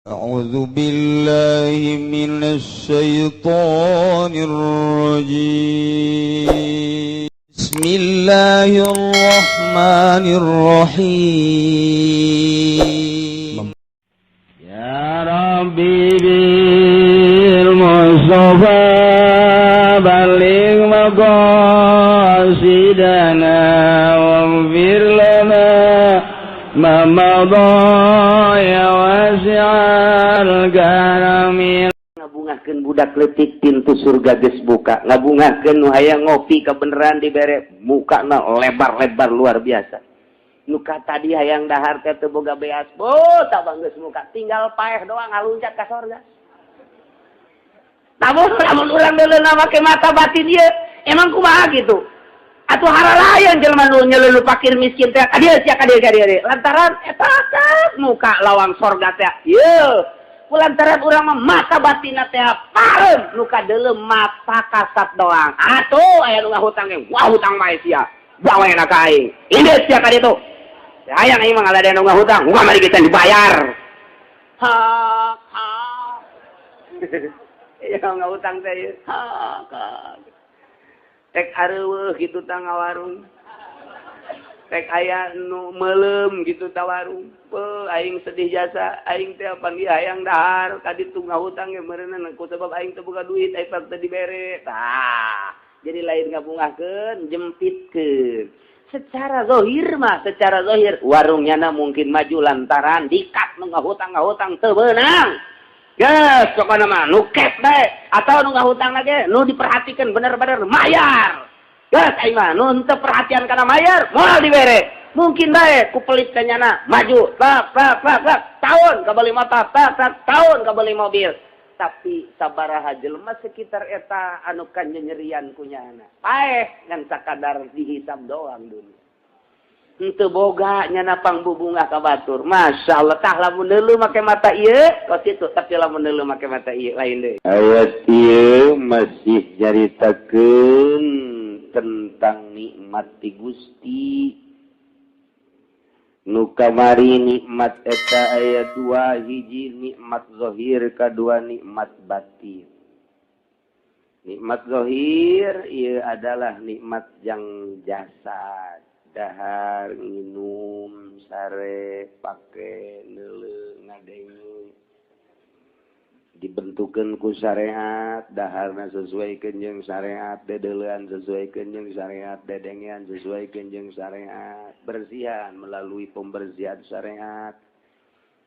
أعوذ بالله من الشيطان الرجيم. بسم الله الرحمن الرحيم. يا ربي بالمصطفى بلغ مقاصدنا واغفر لنا ما مضى يا واسع الكرم. Ngabungahkeun budak leutik, pintu surga geus buka. Ngabungahkeun nu hayang ngopi, kebenaran dibere, mukana lebar-lebar luar biasa. Nu tadi hayang dahar teh teu boga beas, oh, tabang geus muka, tinggal paeh doang ngaluncat ka sorga. Namun lamun urang deuleu make mata batin ieu, emang kumaha gitu? Atuh haralayan jelema nu nyelulu fakir miskin teh ka dieu sia, ka dieu, ka dieu, lantaran eta muka lawang sorga teh ieu. Lantaran urang mah mata batinna teh pareum, nu kadeuleu mata kasat doang. Atuh aya nu ngahutang ge, wah, hutang mah sia, bawa enak ka aing ini sia ka ditu. Hayang aing mah ada nu ngahutang, wah, mari kita dibayar. Ha ha, ya ngahutang teh ha ha, tek areuweuh kitu tah ngawarung, tek aya nu meuleum gitu ta warung. Beuh, aing sedih jasa aing teh, panggih hayang dahar ka ditu ngahutang ge meureunna ku sebab aing teu boga duit, aing teu dibere. Tah, jadi lain ngabungahkeun, jempitkeun. Secara zahir mah, secara zahir warungnya na mungkin maju lantaran dikat nu ngahutang, ngahutang teu beunang. Geus pokona mah nu cash bae atau nu ngahutang lagi nu diperhatikan bener-bener mayar. Geus aing mah nu henteu perhatian kana mayar moal dibere. Mungkin bae ku pelit kanyana maju tak tak tak tak tahun kabeli motor, tak tak tahun kabeli mobil, tapi sabaraha jelema sekitar eta anu kanyerian kunyana paeh ngan sakadar dihisab doang dunia. Henteu boga nyana pangbubungah ka batur. Masya Allah, tah lamun deuleu make mata ieu kos kitu, tapi lamun deuleu make mata ieu lain deui. Ayat ieu masih nyaritakeun tentang nikmat ti Gusti. Nu kamari nikmat eta aya dua: hiji nikmat zahir, kadua nikmat batin. Nikmat zahir ieu adalah nikmat yang jasad, dahar, nginum, sare, pake, neuleu, ngadenge, dibentukeun ku syariat. Daharna sesuai jeung syariat, dedeleuan sesuai jeung syariat, dedengean sesuai jeung syariat, bersihan melalui pembersihan syariat.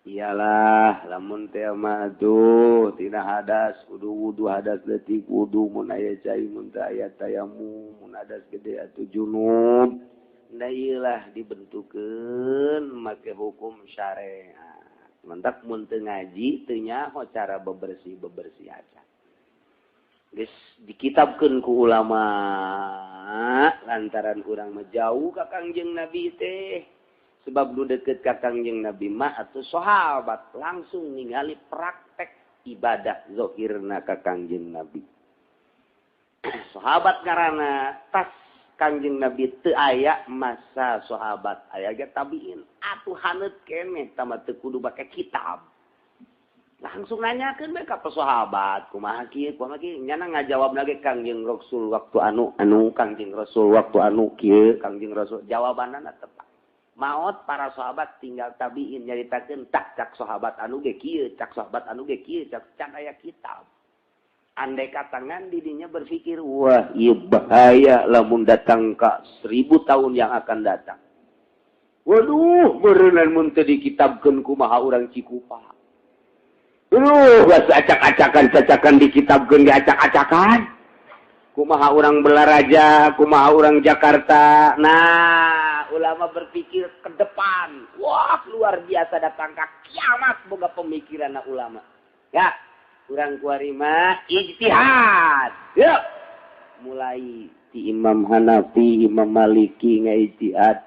Iyalah, lamun teh mah tuh tina hadas kudu wudu, hadas leutik wudu mun aya cai, mun teu aya tayamum, mun hadas gede atuh junub. Nah, iyalah dibentukeun make hukum syariat. Mantak mun teu ngaji teu nyaho cara bebersih bebersih aja. Geus dikitabkeun ku ulama lantaran urang mah jauh ka Kangjeng Nabi teh. Sebab nu deket ka Kangjeng Nabi mah atuh sahabat, langsung ningali praktek ibadah zahirna ka Kangjeng Nabi. Sahabat karana tas Kangjeng Nabi teu aya, masa sahabat aya ge tabiin atuh haneut keneh, tambah teu kudu make kitab, langsung nanyakeun bae ka sahabat, kumaha kieu, kumaha kieu. Nyana ngajawab lagi, Kangjeng Rasul waktu anu anu, Kangjeng Rasul waktu anu kieu, Kangjeng Rasul jawabanana tepat. Maot para sahabat, tinggal tabiin nyaritakeun, tak cak sahabat anu ge kieu, cak sahabat anu ge kieu, cak can aya kitab. Andai katangan didinya berpikir, wah, iya bahaya lamun datang ke 1000 tahun yang akan datang. Waduh, berenang mun teu dikitabkeun kumaha urang Cikupa? Aduh, geus acak-acakan cacakan, dikitabkeun ge acak-acakan. Kumaha urang Balaraja, kumaha urang Jakarta? Nah, ulama berpikir ke depan. Wah, luar biasa, datang ke kiamat boga pemikiran ulama. Ya, kurang kuarima ijtihad. Yuk. Mulai di Imam Hanafi, Imam Maliki ijtihad,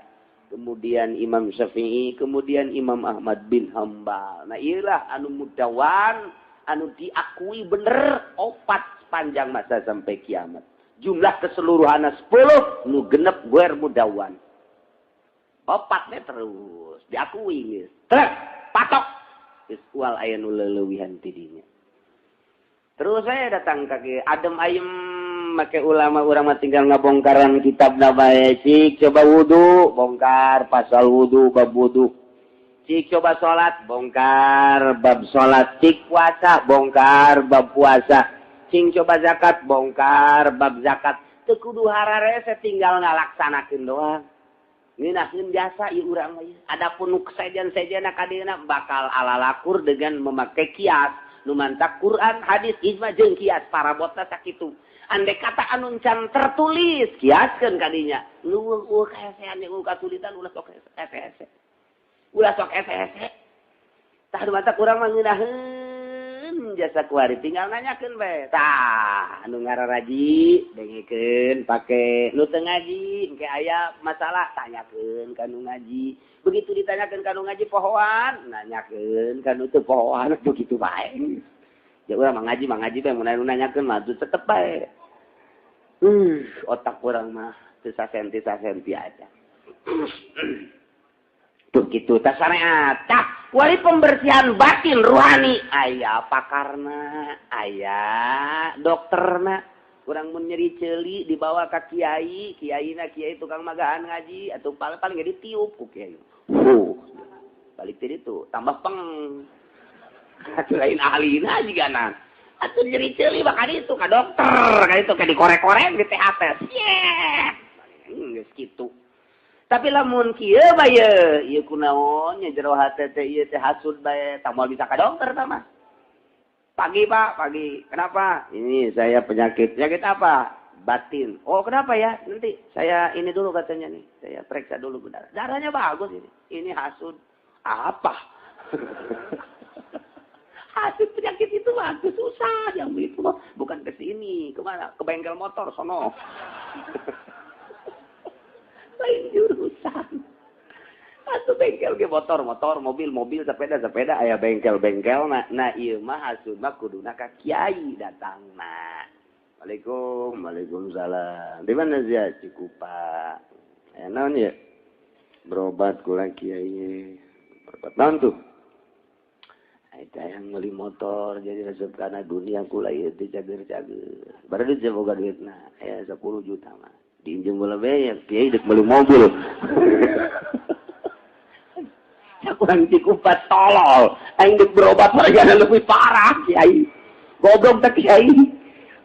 kemudian Imam Syafi'i, kemudian Imam Ahmad bin Hambal. Nah, iyalah anu mudawan, anu diakui bener opat sepanjang masa sampai kiamat. Jumlah keseluruhan 10, nu genep guer mudawan. Opatnya terus diakui. Terus patok. Geus ual aya nu leulewihan ti dinya. Terus saya datang ka adem ayem make ulama urang mah tinggal ngabongkaran kitabna bae. Cik coba wudu, bongkar pasal wudu, bab wudu. Cik coba salat, bongkar bab salat. Cik puasa, bongkar bab puasa. Cing coba zakat, bongkar bab zakat. Teu kudu hararese tinggal ngalaksanakeun doang. Ngeunaheun jasa ieu urang mah. Adapun nu sejen-sejenna ka dieuna bakal alalakur dengan memakai kias. Nu mantak Quran, hadis, ijma jeung kias parabotna sakitu. Andai kata anu can tertulis kiaskeun ka dinya. Nu eueuh kaesean eueuh kasulitan ulah sok hese-hese. Ulah sok hese-hese. Tah nu mantak urang mah ngeunaheun jasa kuari tinggal nanyakeun bae. Tah anu ngararaji dengekeun pake, nu teu ngaji engke aya masalah tanyakeun ka nu ngaji. Begitu ditanyakeun ka nu ngaji pohoan, nanyakeun ka nu teu pohoan begitu bae. Ya urang mah ngaji bae mun anu nanyakeun mah tetep bae. Otak urang mah teu sasenti-sasenti aja. Begitu tah syariat. Tah wali pembersihan batin ruhani aya pakarna, aya dokterna. Urang mun nyeri ceuli dibawa ka kiai, kiaina kiai tukang magahan ngaji atuh paling ge ditiup ku kiai. Balik ti ditu tambah peng. Atuh lain ahlina jigana. Atuh nyeri ceuli bakal itu ka dokter, ka itu ka dikorek-korek di THT. Siep. Geus kitu. Tapi lamun kieu bae ieu kunaon nya jero hate teh ieu teh hasud bae, tah moal bisa ka dokter tah mah. Pagi Pak, pagi. Kenapa? Ini saya penyakit. Penyakit apa? Batin. Oh, kenapa ya? Nanti saya ini dulu katanya nih. Saya periksa dulu benar. Darahnya bagus ini. Ini hasud. Apa? Hasud penyakit itu bagus, susah yang itu mah. Bukan ke sini, kemana? Ke bengkel motor sono. Lain jurusan. Atuh bengkel ge motor, motor, mobil, mobil, sepeda, sepeda aya bengkel-bengkel nah, nah ieu mah hasud mah kuduna ka kiai datangna. Waalaikum, waalaikumsalam. Di mana sia Cikupa? Aya naon ya? Berobat kula kiai. Berobat naon tuh? Eta yang meuli motor jadi resep kana dunia kula ieu teh cager-cager. Baru duit boga duitna aya 10 juta mah. Diinjem bola bae kiai deuk meuli mobil. Kurang Cikupa tolol, aing deuk berobat hargana lebih parah kiai. Goblok teh kiai.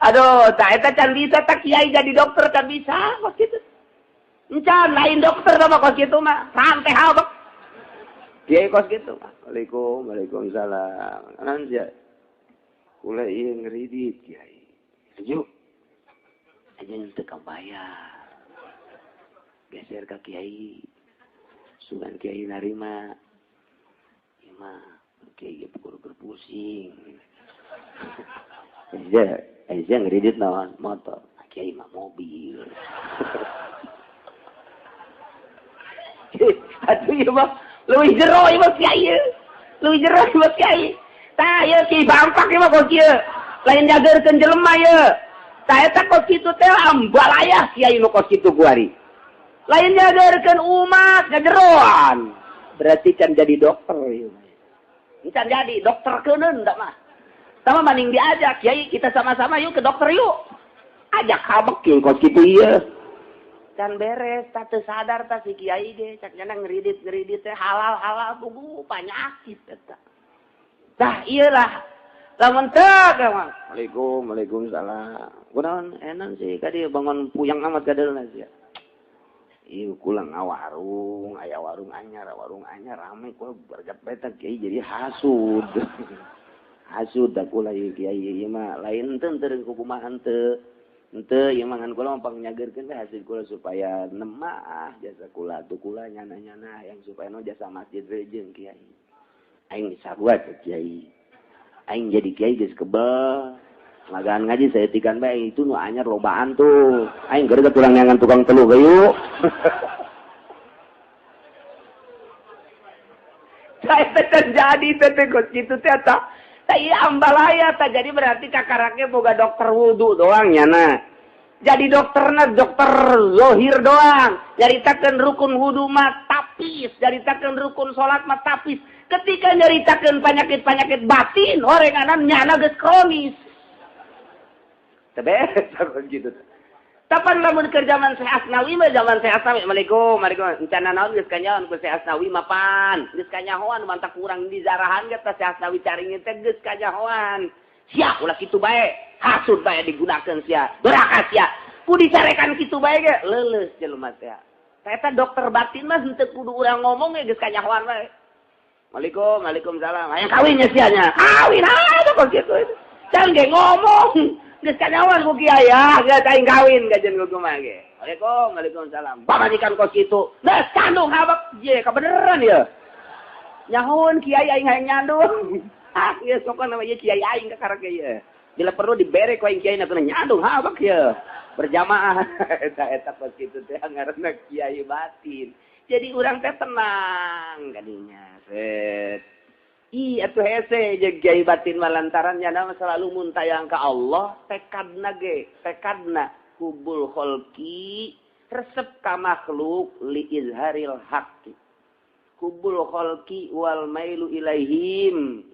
Aduh, tah eta can bisa tah kiai jadi dokter can bisa kos kitu. Encan lain dokter mah kos kitu mah, rantai habek. Kiai kos kitu mah. Waalaikum, waalaikumsalam. Naon sia? Kula ieu ngeridit kiai. Ayo. Aja teu kabayar. Geser ka kiai. Sugan kiai narima. Mah kiai ge berpusing. Aja ngeridit naon motor, kiai mah mobil. Atuh ieu mah leuwih jero ieu mah kiai. Leuwih jero ieu mah kiai. Tah ieu kiai bangpak ieu mah kos kieu. Lain jageurkeun jelema ieu. Tah eta kos kitu teh ambalayah kiai nu kos kitu kuari. Lain jageurkeun umat ngajeroan. Berarti kan jadi dokter ieu. Can jadi dokter keuneun da mah. Sama maning diajak, kiai kita sama-sama yuk ke dokter yuk. Ajak habek kieu kos kitu ieu. Can beres, tah teu sadar tah si kiai ge, cak nyana ngeridit-ngeridit teh halal-halal kudu panyakit eta. Tah ieu lah. Lamun teu mah. Waalaikum, waalaikumsalam. Kunaon enak sih ka dieu bangun puyang amat kadeulna sia. Ieu kula ngawarung, aya warung anyar rame kula berjepet kiai jadi hasud. Hasud da kula ieu kiai ieu mah lain teu teu kumaha teu. Henteu ieu mah ngan kula mah pangnyageurkeun we hasil kula supaya nemah jasa kula tuh kula nyana-nyana yang supaya no jasa masjid rejeung kiai. Aing sarua teh kiai. Aing jadi kiai geus kebel. Magaan ngaji saya tikan bae itu nu anyar lobaan tuh. Aing geureuh tulang neangan tukang telu gayuk. Saya terjadi teh kos kitu teh tah. Tah ieu ambalaya tah jadi berarti kakaraknya boga dokter wudu doang nyana. Jadi dokterna dokter zohir doang. Nyaritakeun rukun wudu mah tapis, nyaritakeun rukun salat mah tapis. Ketika nyaritakeun penyakit-penyakit batin, orenganan nyana geus kronis. Teu beres gitu. Tapan lamun keur zaman Syekh Asnawi mah zaman Syekh Asnawi, Assalamualaikum, Waalaikumsalam. Encana naon geus kanyahoan ku Syekh Asnawi mapan. Geus kanyahoan mantak kurang dizarahan ge teh Syekh Asnawi caringin teh geus kanyahoan. Sia ulah kitu bae, hasud bae digunakeun sia, doraka sia. Ku dicarekan kitu bae ge leuleus jelema teh. Eta dokter batin mah henteu kudu urang ngomong ge geus kanyahoan bae. Waalaikum, waalaikumsalam. Hayang kawin nya sia nya. Kawin ah kok kitu. Can ge ngomong. Geus kanyahoan ku kiai ah, geus aing kawin gajeun ku kumaha ge. Waalaikum, waalaikumsalam. Pamajikan kos kitu. Geus kandung habak ye kabeneran ye. Nyahoan kiai aing hayang nyandung. Ah geus pokona mah ieu kiai aing ka karek ye. Bila perlu dibere ku aing kiai na nyandung habak ye. Berjamaah eta eta kos kitu teh ngaranna kiai batin. Jadi urang teh tenang kadinya. Set. Ih, atuh hese jeung kiai batin mah lantaran nyana selalu muntayang ka Allah, tekadna ge, tekadna hubul kholqi resep ka makhluk li izharil haqqi. Hubul kholqi wal mailu ilaihim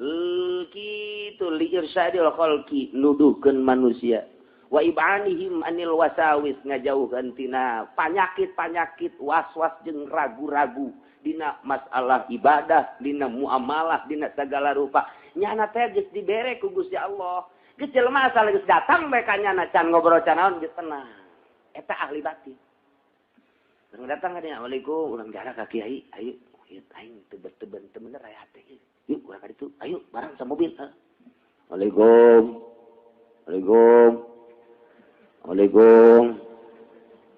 kitu li irsyadil kholqi nuduhkeun manusia. Wa ibanihim anil wasawis ngajauhkeun tina panyakit-panyakit was-was jeung ragu-ragu dina masalah ibadah, dina muamalah, dina segala rupa. Nyana teh geus dibere ku Gusti Allah. Geus jelema asal geus datang bae ka nyana can ngobrol can naon geus tenang. Eta ahli batin. Urang datang ka dinya, "Assalamualaikum, urang jarak ka kiai, ayo ieu aing teu teu bener aya hate. Yuk urang ka ditu, ayo bareng sa mobil." Assalamualaikum. Assalamualaikum. Assalamualaikum.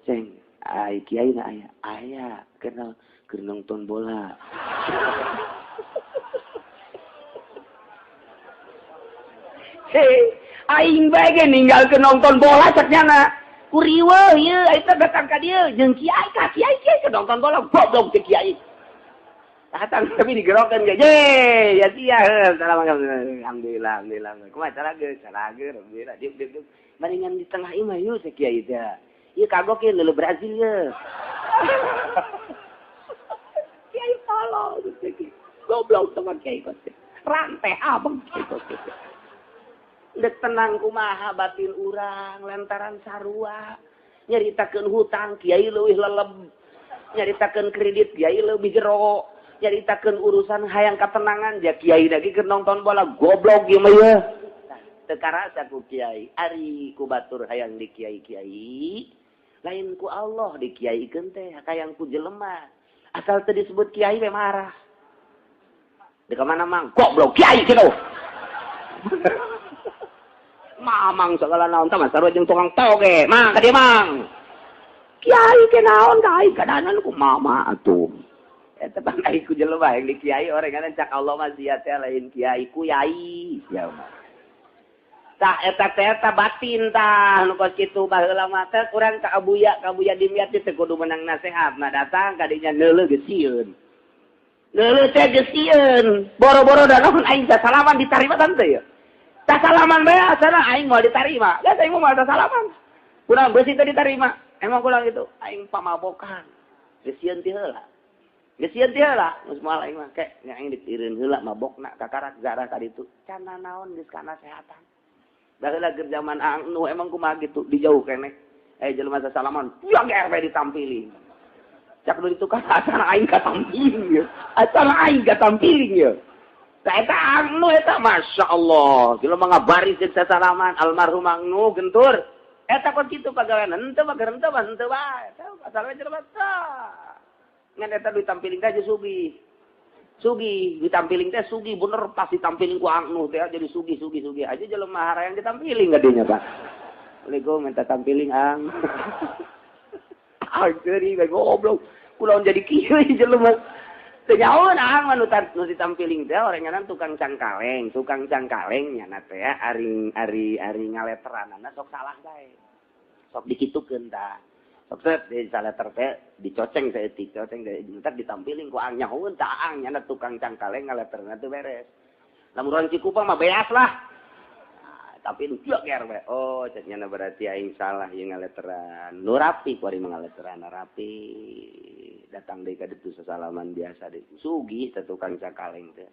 Ceng, ai kiai na aya. Aya, kenal keur nonton bola. Hei, aing bae ge ninggalkeun nonton bola cek nyana. Ku riweuh ieu eta datang ka dieu jeung kiai ka kiai kiai keur nonton bola goblok teh kiai. Datang tapi digerokeun ge. Ye, ya sia heuh, alhamdulillah, alhamdulillah. Kumaha cara geus, cara geus, alhamdulillah. Diuk diuk diuk. Maringan di tengah imah yeuh teh kiai teh. Ieu kagok ieu leuleuh Brazil ye. Kiai tolong goblok sama kiai kos rantai abang kiai kos dek tenang kumaha batin urang lantaran sarua nyaritakeun hutang kiai leuwih leleb nyaritakeun kredit kiai leuwih jero nyaritakeun urusan hayang katenangan ja kiai lagi keur nonton bola goblok ieu mah ye teu karasa ku kiai ari ku batur hayang di kiai-kiai lain ku Allah di kiaikeun teh hayang ku jelema asal teu disebut kiai we marah. Di mana mang? Goblok kiai kitu. Mamang segala naon tah sarua jeung tukang toge. Mang ka dieu mang. Kiai ke naon ka aing kadanan ku mama atuh. Eta pan aing ku jelema yang di kiai orenganan cak Allah mah sia teh lain kiai ku yai sia mah. Tah eta teh eta batin tah nu kos kitu baheula mah teh urang ka Abuya Dimyati teh kudu menang nasehat. Nah datang ka dinya neuleuh geus sieun. Neuleuh teh geus sieun. Boro-boro da naon aing salaman ditarima tante ya. Tah salaman bae asana aing moal ditarima. Geus aing moal salaman. Kurang beusi teh ditarima. Emang kurang itu aing pamabokan. Geus sieun ti heula. Geus sieun ti heula. Geus moal aing mah ke nya aing ditireun heula mabokna kakarak zarah ka ditu. Can naon geus kana sehatan. Baheula keur zaman anu emang kumaha gitu dijauh keneh. Jelema sasalaman, yang RW ditampilin. Cak nu ditukar asal aing katampiling ye. Asal aing katampiling ye. Tah eta anu eta masyaallah. Jelema ngabaris jeung sasalaman almarhum anu gentur. Eta kok kitu pagawean henteu mah henteu mah henteu bae. Eta asal we jelema tah. Ngan eta ditampiling teh sugih. Sugih ditampiling teh sugih bener pas ditampiling ku anu teh jadi sugih sugih sugih aja jelema harayang ditampiling gadinya Pak. Assalamualaikum minta tampiling ang. Ageuri bae goblok. Kulaon jadi kieu jelema. Teu nyahoeun ang mah nu ditampiling teh orenganan tukang cangkaleng nyana teh ari ari ari ngaleteranana sok salah bae. Sok dikitukeun tah. Sok set di saleter teh dicoceng saeutik, coceng entar ditampiling ku ang nyahoeun tah ang nyana tukang cangkaleng ngaleterna teu beres. Lamun urang Cikupang mah beas lah. Tapi nu joger we. Oh, cek nyana berarti aing salah ieu ngaleteran. Nu rapi kuari mangaleteran rapi. Datang deui ka ditu sasalaman biasa deui. Sugih teh tukang cangkaleng teh.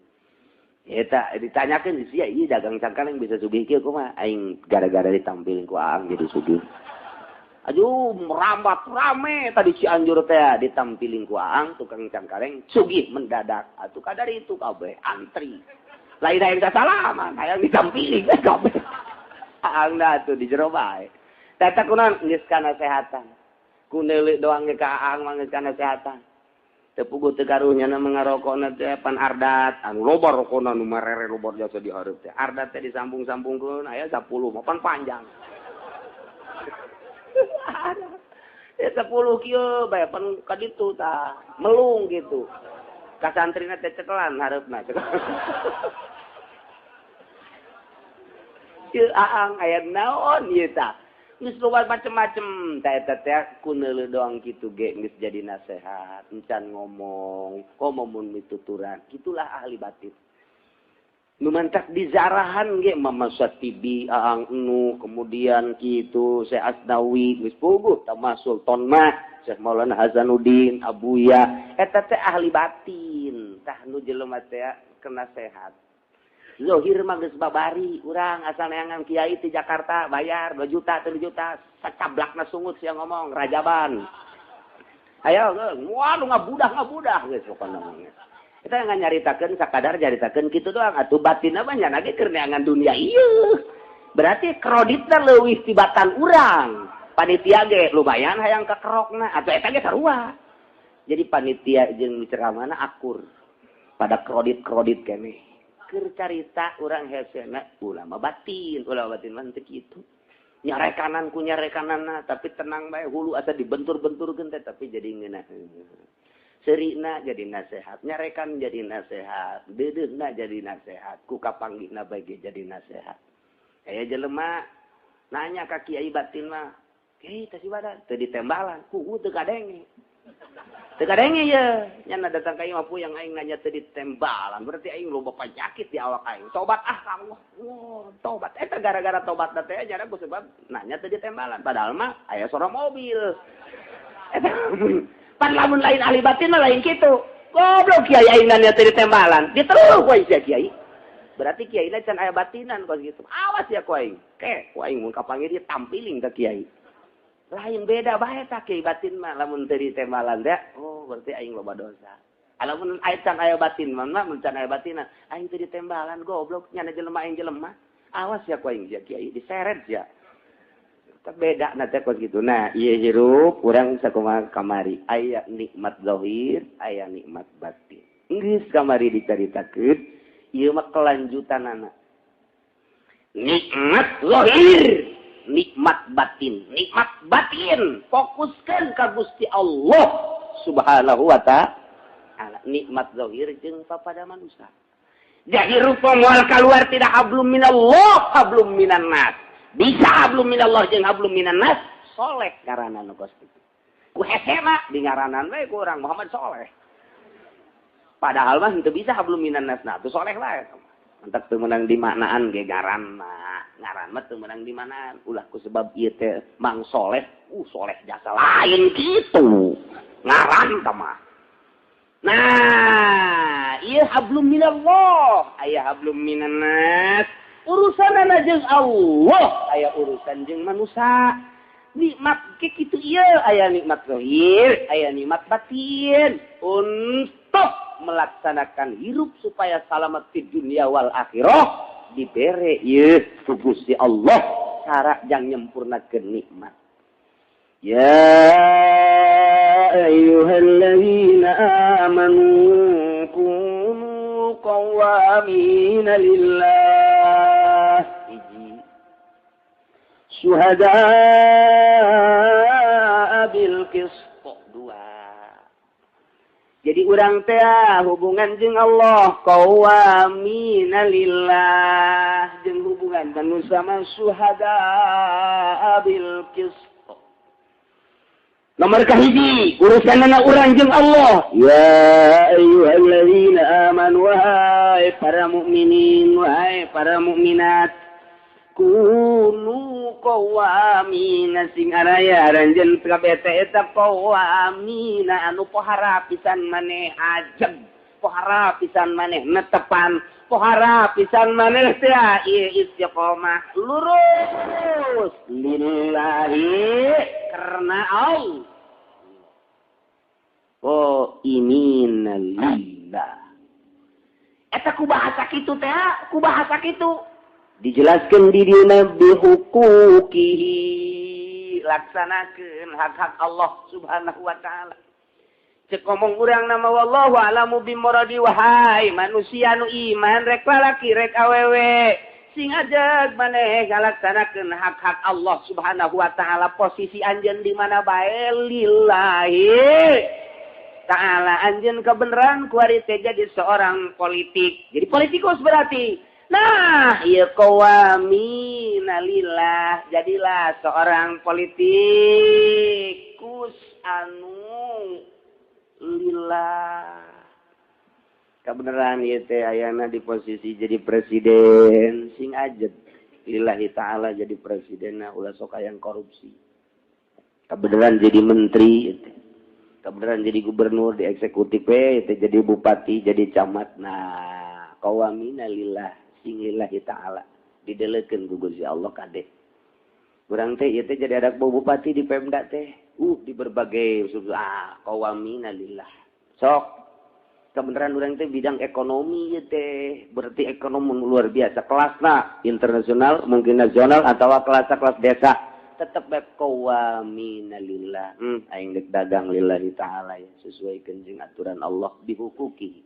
Eta ditanyakeun sia ieu dagang cangkaleng bisa sugih kieu kumaha? Aing gara-gara ditampilin ku Aang jadi sugih. Aduh, merambat rame tadi Cianjur teh ditampilin ku Aang tukang cangkaleng sugih mendadak. Atuh kadar itu kabeh antri. Lain hayang kasalaman, hayang ditampilin kabeh. Aang dah atuh di jero bae. Tata kunaon geus kana sehatan. Ku neuleuk doang ge ka Aang mah geus kana sehatan. Teu puguh teu karunya na ngarokona teh pan ardat, anu loba rokona nu marere loba jasa di hareup teh. Ardat teh disambung-sambungkeun aya 10 mah pan panjang. Ya 10 kieu bae pan ka ditu tah, melung gitu. Ka santrina teh cekelan hareupna. Ieu Aang aya naon ieu tah. Geus loba macem-macem tah eta teh ku neuleuh doang kitu ge geus jadi nasehat, encan ngomong, komo mun mituturan. Kitulah ahli batin. Nu mantak dizarahan ge Mama Satibi Aang Nu kemudian kitu Syekh Asnawi geus puguh tama Sultan mah Syekh Maulana Hasanuddin Abuya eta teh ahli batin tah nu jelema teh kena sehat. Zohir mah geus babari urang asal neangan kiai ti Jakarta bayar 2 juta 3 juta sacablakna sungut sia ngomong rajaban. Ayo waduh ngabudah geus pokona mah. Kita nggak nyaritakan sakadar nyaritakan gitu doang atuh batin apa nya lagi keur neangan dunia ieu. Berarti kreditna leuwih tibatan urang. Panitia ge lumayan hayang kakerokna atuh eta ge sarua. Jadi panitia jeung ceramahna akur pada kredit-kredit keneh. Keur carita urang hesena ulama batin mah teu kitu. Nyarekanan ku nyarekananna tapi tenang bae hulu asa dibentur-benturkeun teh tapi jadi ngeunaheun. Serina jadi nasehat, nyarekan jadi nasehat, deudeuhna jadi nasehat, ku kapanggihna bae ge jadi nasehat. Aya jelema nanya ka kiai batin mah, "Kiai teh si badan teu ditembalan, ku teu kadenge." Teu kadenge ye, nya datang ka ieu mah puyang aing nanya teu ditembalan, berarti aing loba penyakit di awak aing. Tobat ah ka Allah. Wah, tobat eta gara-gara tobat teh nya ku sebab nanya teu ditembalan, padahal mah aya sora mobil. Eta pan lamun lain ahli batin mah lain kitu. Goblok kiai aing nanya teu ditembalan, diteluh ku aing sia kiai. Berarti kiai na can aya batinan kos kitu. Awas ya ku aing. Ke ku aing mun kapanggih dia tampiling ka kiai. Lain beda bae tah kiai batin mah lamun teu ditembalan teh, oh berarti aing loba dosa. Lamun aya can aya batin mah mun can aya batinan, aing teu ditembalan goblok nya jelema aing jelema. Awas ya ku aing sia kiai diseret sia. Beda nanti kos gitu. Nah, iya hirup urang sakumaha kamari. Aya nikmat zahir, aya nikmat batin. Geus kamari dicaritakeun, ieu mah kelanjutanana. Nikmat zahir, nikmat batin. Nikmat batin fokuskeun ka Gusti Allah Subhanahu wa ta'ala. Nikmat zahir jeung papada manusia. Jahirup moal kaluar tidak hablum minallah, hablum minan nas. Bisa hablum minallah jeung hablum minan nas, soleh ngaranna nu kos kitu. Ku hesena di ngaranan we ku urang Muhammad Soleh. Padahal mah henteu bisa hablum minan nas, nah tuh soleh lah. Mantak teu meunang dimaknaan ge ngaran mah. Ngaran mah teu meunang dimaknaan. Ulah ku sebab ieu teh Mang Soleh, soleh jasa lain kitu. Ngaran tah mah. Nah, ieu hablum minallah, aya hablum minan nas. Urusanana jeung Allah, aya urusan jeung manusia. Nikmat ke kitu ieu, aya nikmat zahir, aya nikmat batin. Untuk melaksanakan hirup supaya selamat di dunia wal akhirah dibere ieu ku Gusti Allah cara jang nyempurnakeun nikmat. Ya ayyuhalladzina amanu kunu qawwamina lillah syuhada'a bil qist. Dua. Jadi urang teh hubungan jeung Allah qawwamina lillah jeung hubungan manusia mah syuhada'a bil qist. Nomor kahiji urusanana urang jeung Allah. Ya ayyuhalladzina amanu wahai para mukminin wahai para mukminat Kunu qawamina sing araya aranjeun kabeh teh eta qawamina anu pohara pisan maneh ajeg, pohara pisan maneh netepan, pohara pisan maneh teh ieu istiqomah lurus lillahi karena Allah. Oh imina lillah. Eta ku bahasa kitu teh, ku bahasa kitu dijelaskan di dina bihuquqihi, laksanakeun hak-hak Allah Subhanahu wa taala. Cek ngomong urang nama wallahu alamu bimuradi, wahai manusia nu iman rek lalaki rek awewe sing ajeg maneh ngalaksanakeun hak-hak Allah Subhanahu wa taala, posisi anjeun di mana bae lillahi ta'ala. Anjeun kebenaran kuari teh jadi seorang politik, jadi politikus berarti. Nah, ieu qawamina lillah, jadilah seorang politikus anu lillah. Kebenaran ieu teh ayana di posisi jadi presiden, sing ajeg lillahi ta'ala jadi presidenna, ulah sok hayang korupsi. Kebenaran jadi menteri ieu teh. Kebenaran jadi gubernur di eksekutif ieu teh, jadi bupati, jadi camat. Nah, qawamina lillah, sing lillahi ta'ala didelekeun ku Gusti Allah kade. Urang teh ieu teh jadi adak bupati di Pemda teh, di berbagai qawamina lillah. Sok kebenaran urang teh bidang ekonomi ieu teh, berarti ekonomi luar biasa kelasna internasional, mungkin nasional atau kelas-kelas desa. Tetep bae qawamina lillah. Aing deuk dagang lillahi ta'ala ya, sesuaikeun jeung aturan Allah dihukuki.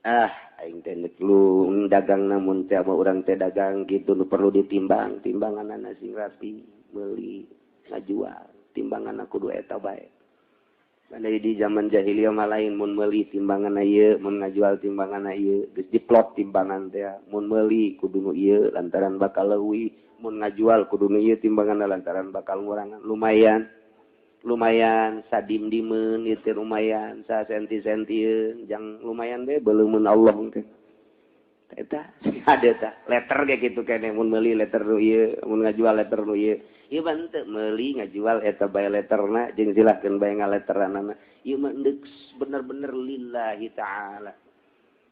Aing teh deuk lu dagang namun teh urang teh dagang gitu nu perlu ditimbang, timbanganana sing rapi, meuli ngajual, timbanganna kudu eta bae. Andai di zaman jahiliyah mah lain, mun meuli timbanganna ieu, mun ngajual timbanganna ieu, geus diplot timbangan teh, mun meuli kudu nu ieu lantaran bakal leuwih, mun ngajual kudu nu ieu timbanganna lantaran bakal ngurangan. Lumayan lumayan sadim-dimeun ieu teh, lumayan sasenti-sentieun, jang lumayan deh beleumeun Allah teh. Eta ada tah letter ge kitu keneh, mun meuli letter nu ieu, mun ngajual letter nu ieu. Ieu mah henteu meuli ngajual eta bae letterna jeung silahkeun bae ngaletteranana. Ieu mah endek bener-bener lillahi ta'ala.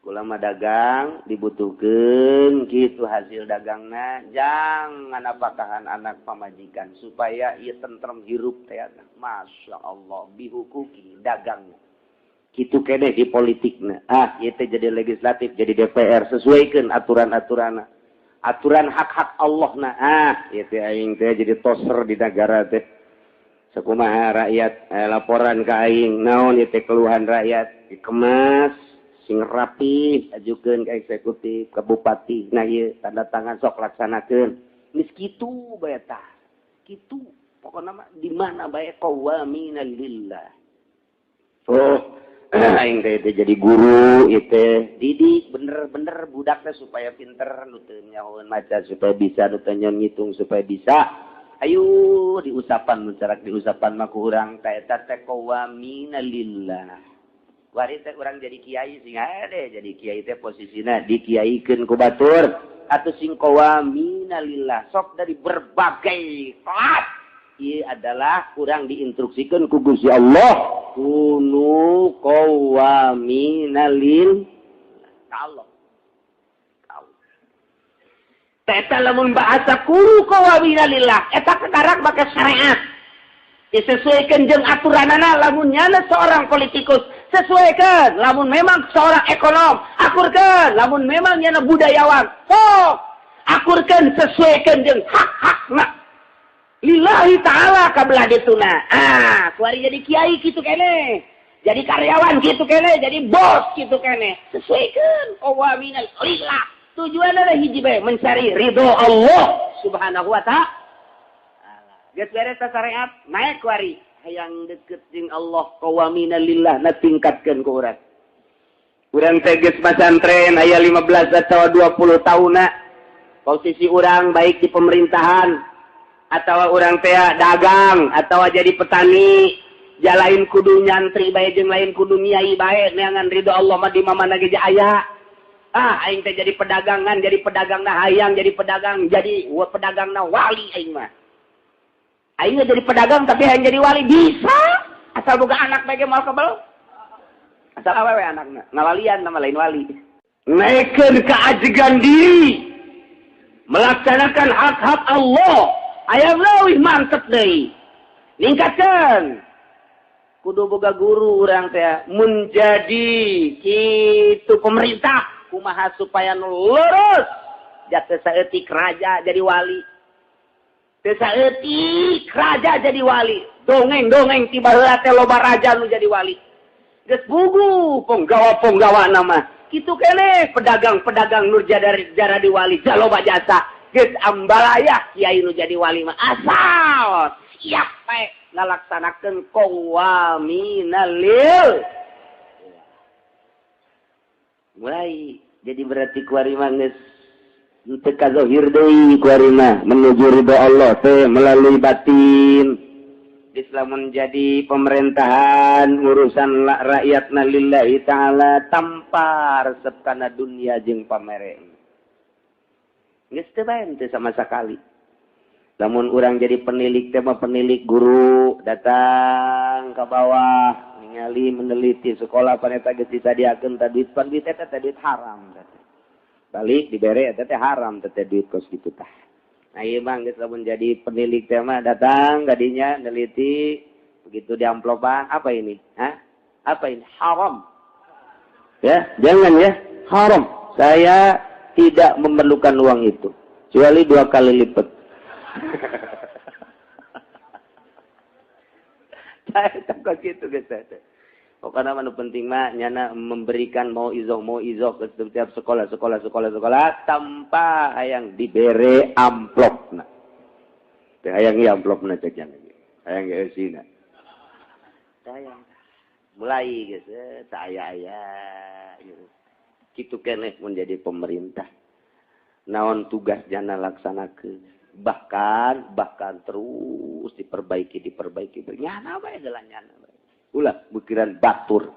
Kula mah dagang dibutuhkeun kitu hasil dagangna jangan apakahan anak pamajikan supaya ieu tentrem hirup teh. Masya Allah bihukuki dagangna. Kitu keneh di politikna. Ieu teh jadi legislatif, jadi DPR, sesuaikeun aturan-aturanna. Aturan hak-hak Allah na. Ieu teh aing teh jadi toser di negara teh. Sakumaha rakyat laporan ka aing naon ieu teh keluhan rakyat dikemas sing rapi ajukeun ka eksekutif, ka bupati. Nah ieu tanda tangan sok laksanakeun. Geus kitu bae tah. Kitu pokona mah di mana bae qawamina lillah. Oh, aing teh jadi guru ieu teh didik bener-bener budakna supaya pinter, nu teu nyahoeun maca supaya bisa, nu teu ngitung supaya bisa. Ayo diusapan nu carak diusapan mah ku urang teh eta teh qawamina lillah. Wari teh urang jadi kiai sing ade jadi kiai teh posisina dikiaikeun ku batur atuh sing qawamina lillah. Sok dari berbagai kelas ieu adalah kurang diinstruksikeun ku Gusti Allah kunu qawamina lil Allah. Eta lamun bahasa kunu qawamina lillah eta kekarak make syariat. Disesuaikan jeung aturanana. Lamun nyana seorang politikus sesuaikan, lamun memang seorang ekonom akurkan, lamun memang nyana budayawan sok akurkan, sesuaikan jeung hak-hakna lillahi ta'ala kabelah dituna. Kuari jadi kiai kitu keneh, jadi karyawan kitu keneh, jadi bos kitu keneh, sesuaikan qawamina lillah. Tujuanna hiji bae, mencari ridho Allah Subhanahu wa ta'ala. Geus beres syariat, naik kuari hayang deket jeung Allah qawamina lillah na tingkatkeun ku urang. Urang teh geus pasantren aya 15 atau 20 tahunna. Posisi urang baik di pemerintahan atau urang teh dagang atau jadi petani, ja lain kudu nyantri bae jeung lain kudu nyai bae, neangan ridho Allah mah di mana ge aya. Ah, aing teh jadi pedagangan, jadi pedagang na hayang, jadi pedagang, jadi pedagang na wali aing mah. Aing jadi pedagang tapi hayang jadi wali bisa. Asal boga anak bae ge moal kebel. Asal awewe anakna, ngawalian nama lain wali. Naikkeun keajegan diri. Melaksanakan hak-hak Allah. Aya leuwih mantep deui. Ningkatkeun. Kudu boga guru urang teh menjadi kitu pemerintah. Kumaha supaya nu lurus jatuh saeutik raja jadi wali, teu saeutik raja jadi wali, dongeng-dongeng ti baheula teh loba raja nu jadi wali, geus bugu ponggawa-ponggawa nama kitu keneh pedagang-pedagang nu jaradi wali jaloba jasa geus ambalaya kiai nu jadi wali mah asal siap bae ngalaksanakeun qawaminalil. Mulai jadi berarti kuari mah geus teu kazohir deui kuari mah menuju ridho Allah teh melalui batin. Islam menjadi pemerintahan urusan rakyatna lillahi ta'ala tanpa resep kana dunia jeung pamere. Geus teu bae teu sama sekali. Lamun urang jadi penilik teh mah penilik guru datang ke bawah ningali meneliti sekolah paneta geus disadiakeun teh duit pan duit eta teh duit haram teh. Balik dibere eta teh haram teh duit kos kitu tah. Nah ieu mah geus lamun jadi penilik teh mah datang kadinya neliti begitu diamplopan apa ini? Hah? Apa ini? Haram. Ya, jangan ya, haram. Saya tidak memerlukan uang itu kecuali 2 kali lipat. Saya gitu guys. Pokoknya mah nu penting mah nyana memberikan mau izoh ke setiap sekolah tanpa hayang dibere amplopna. Teu hayang ieu amplopna cek nya. Hayang ge eusina. Hayang. Mulai geus aya-aya kitu keneh mun jadi pemerintah. Naon tugas jana laksanakeun. Bahkan terus diperbaiki nyana bae geula nyana bae. Ulah bukiran batur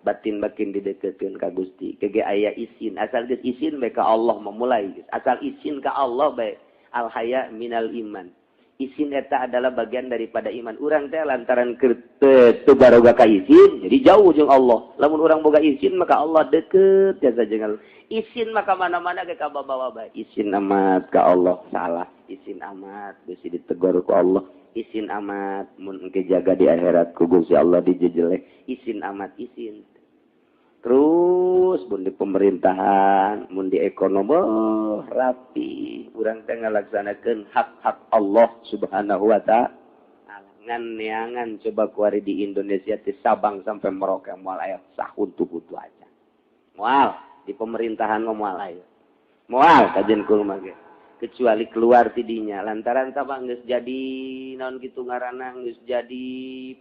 batin makin dideketkeun ka Gusti kege aya isin asal geus isin bae ka Allah memulai geus asal isin ka Allah bae al haya minal iman. Isin eta adalah bagian daripada iman. Urang teh lantaran teu baroga ka isin jadi jauh jeung Allah. Lamun urang boga isin maka Allah deket jasa jeung Allah. Isin maka mana-mana ge ka babawa bae. Isin amat ka Allah salah, isin amat bisi ditegur ku Allah, isin amat mun engke jaga di akhirat ku Gusti Allah dijejeleh, isin amat isin. Terus mun di pemerintahan, mun di ekonomi oh, rapi, urang teh ngalaksanakeun hak-hak Allah Subhanahu wa ta'ala. Ngan neangan coba kuari di Indonesia ti Sabang sampai Merauke moal aya sahuntu-huntu aja. Moal di pemerintahan mah moal aya. Moal kajen kumaha ge. Kecuali keluar tidinya lantaran Sabang geus jadi naon kitu ngaranna geus jadi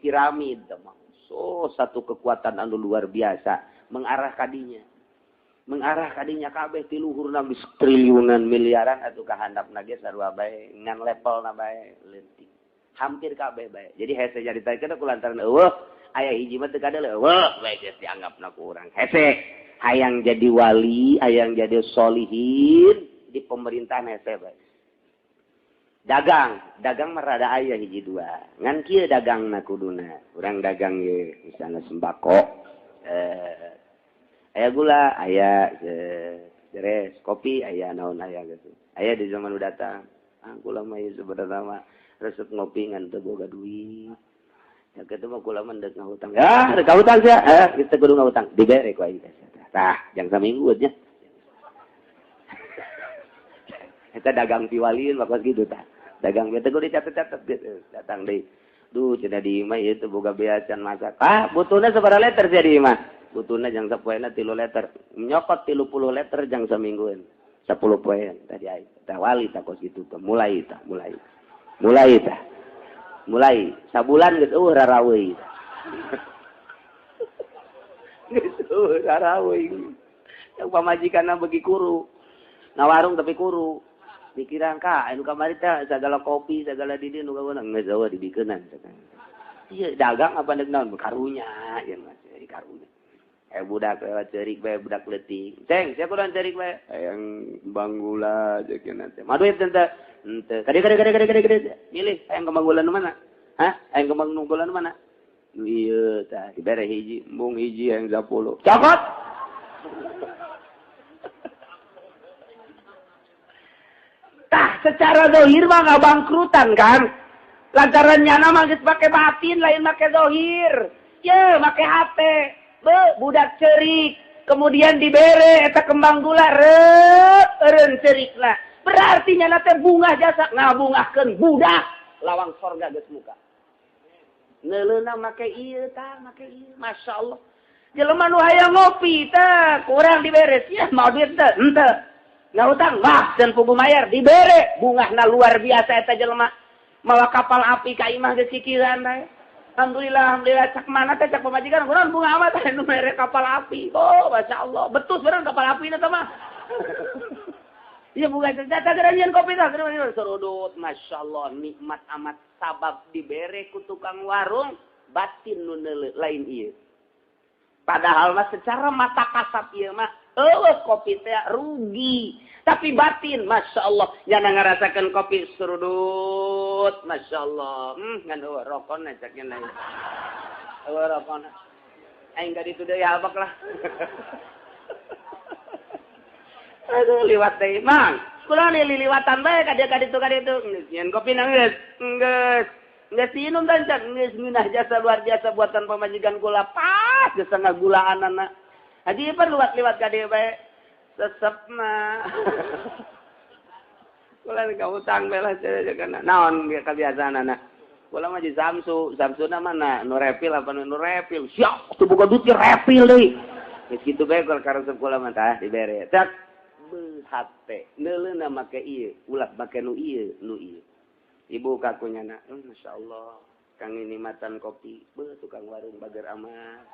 piramid mah. So satu kekuatan anu luar biasa mengarah kadinya kabeh ti luhurna geus triliunan miliaran atuh ka handapna ge sarua bae ngan levelna bae leutik hampir kabeh bae. Jadi hese nyaritakeun ku lantaran eueuh aya hiji mah teu kadeuleu eueuh bae geus dianggapna ku urang hese hayang jadi wali hayang jadi solihin di pemerintahan hese bae. Dagang mah rada aya hiji dua ngan kieu dagangna kuduna urang dagang ye misalna sembako aya gula aya beres kopi aya naon aya gitu aya di zaman udah datang ah kula mah ieu sebenarna mah resep ngopi ngan teu boga duit ya kitu mah kula mah deuk ngahutang ya deuk ngahutang sia kita kudu ngahutang dibere ku aing teh tah jang saminggu nya eta dagang piwalieun mah kos kitu tah dagang teh kudu dicatet-catet gitu datang deui duh cenah di imah ieu teu boga bea can masak ah butuhna sabaraha liter sia di imah butuhna jang sapoena 3 liter nyokot 30 liter jang saminggueun 10 poean tadi aing tah wali tah kos kitu tah mulai tah mulai sabulan geus eueuh raraweui geus eueuh raraweui yang pamajikanna beuki kuru ngawarung tapi kuru pikiran ka anu kamari teh sagala kopi sagala di dieu nu kaweunang geus eueuh dibikeunan ieu dagang apa deuk naon karunya ieu mah karunya. Budak lewat cerik bae budak leutik. Ceng, siapa kudu cerik bae? Hayang kembang gula ceuk teh. Mah duit teh henteu. Kade kade kade kade kade. Milih hayang kembang gula nu mana? Hah? Hayang kembang gula nu mana? Nu ieu tah dibere hiji, embung hiji hayang 10. Cokot. Tah secara zahir mah ngabangkrutan kan? Lantaran nyana mah geus make batin lain make zahir. Ye, make hate. Be, budak cerik, kemudian dibere eta kembang gula reup eureun cerikna. Berarti nyana teh bungah jasa ngabungahkeun budak lawang sorga geus muka. Neuleuna make ieu tah, make ieu. Masyaallah. Jelema nu hayang ngopi tah kurang dibere sia mau duit teh henteu. Ngahutang wah dan pugu mayar dibere bungahna luar biasa eta jelema. Mawa kapal api ka imah geus kikiran teh. Alhamdulillah, alhamdulillah cak mana teh cak pamajikan kurang bunga amat teh nu mere kapal api. Oh, masyaallah. Betus bareng kapal api na teh mah. Ieu bunga teh teh geura kopi tah geura serudut. Masyaallah, nikmat amat sabab dibere ku tukang warung batin nu lain ieu. Padahal mah secara mata kasat ieu mah eueuh kopi teh rugi. Tapi batin, Masya Allah. Jangan ngerasakan kopi serudut. Masya Allah. Ngan eueuh rokona caknya lain. Eueuh rokona. Aing ka ditu deui habak lah. Aduh liwat deui. Mang, kula nih liliwatan bae ka dieu ka ditu ka ditu. Geus nyeun kopi na geus. Geus. Geus diinum dan cak geus ngeunah jasa luar biasa buatan pamajikan kula. Pas geus ngagulaanana. Haji ieu liwat-liwat ka dieu bae. Sesepna. Kula ka utang bae lah kana. Naon kebiasaanana? Kula mah di Samsu, Samsuna mana? Nu repil apa nu repil? Siap, teu boga duit repil deui. Geus kitu bae karesep kula mah tah dibere. Cak beuh hate. Neuleuna make ieu, ulah make nu ieu, nu ieu. Ibu kakunya na, masyaallah, kang ini matan kopi, beuh tukang warung bager amat.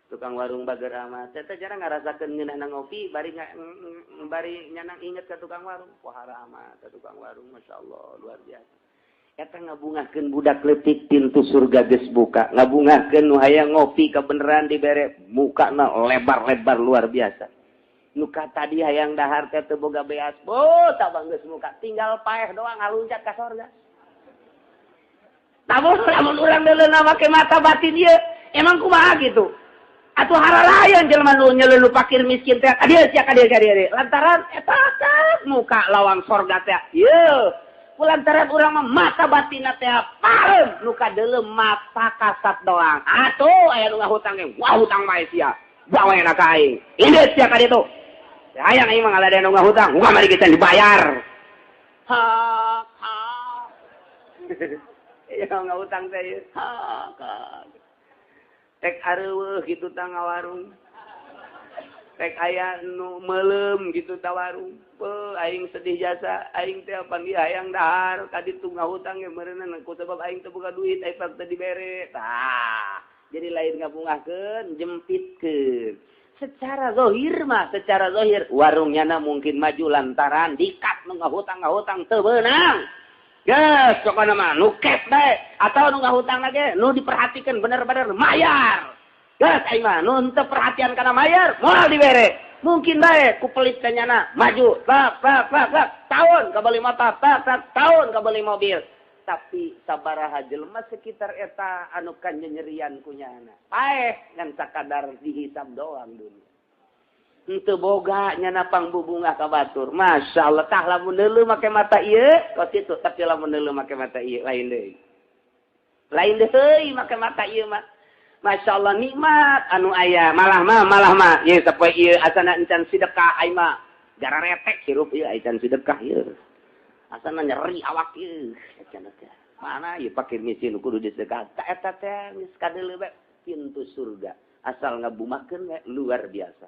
Tukang warung bager amat. Teh jarang ngarasakeun ngeunahna ngopi, bari bari nyanang inget ka tukang warung. Pohara amat ka tukang warung, masyaallah, luar biasa. Eta ngabungahkeun budak leutik pintu surga geus buka, ngabungahkeun nu hayang ngopi kabeneran dibere mukana lebar-lebar luar biasa. Nu ka tadi hayang dahar teh teu boga beas, oh tabang geus muka, tinggal paeh doang ngaluncat ka sorga. Lamun lamun urang deuleuna make mata batin ieu, emang kumaha kitu? Atuh haralayan jelema nu nyelulu pakir miskin teh ka dieu sia ka dieu ka dieu. Lantaran eta muka lawang sorga teh. Ieu lantaran urang mah mata batinna teh pareum nu kadeuleu mata kasat doang. Atuh aya nu ngahutang ge, wah hutang bae sia. Bawa enak ka aing. Ini sia ka ditu. Hayang aing mah ngaladean nu ngahutang, muga mari kita dibayar. Ha ha. Ieu ngahutang teh ieu. Ha ha. Tek areueuh kitu tah ngawarung. Tek aya nu meuleum kitu tah warung. Beuh aing sedih jasa, aing teh panggih hayang dahar ka ditu ngahutang ge meureunna ku sebab aing teu boga duit aing teu dibere. Tah, jadi lain ngabungahkeun, jempitkeun. Secara zahir mah, secara zahir warungnya na mungkin maju lantaran dikat nu ngahutang-ngahutang teu beunang. Geus pokona mah nu cash bae atau nu ngahutang lagi nu diperhatikan bener-bener mayar. Geus aing mah nu henteu perhatian kana mayar moal dibere. Mungkin bae ku pelit ka nyana maju tak tak tak tak tahun kabeli motor tak tak tahun kabeli mobil. Tapi sabaraha jelema sekitar eta anu kanyerian ku nyana. Paeh ngan sakadar dihisab doang dunia. Henteu boga nyana pangbubungah ka batur. Masyaallah tah lamun deuleu make mata ieu kos kitu, tapi lamun deuleu make mata ieu lain deui. Lain deui make mata ieu mah. Masyaallah nikmat anu aya malah mah ieu sapoe ieu asana encan sedekah aing mah gara retek hirup ieu encan sedekah ieu. Asana nyeri awak ieu encan teh. Mana ieu pakir miskin kudu disedekah. Ta eta teh geus kadeuleu bae pintu surga. Asal ngabumakeun we luar biasa.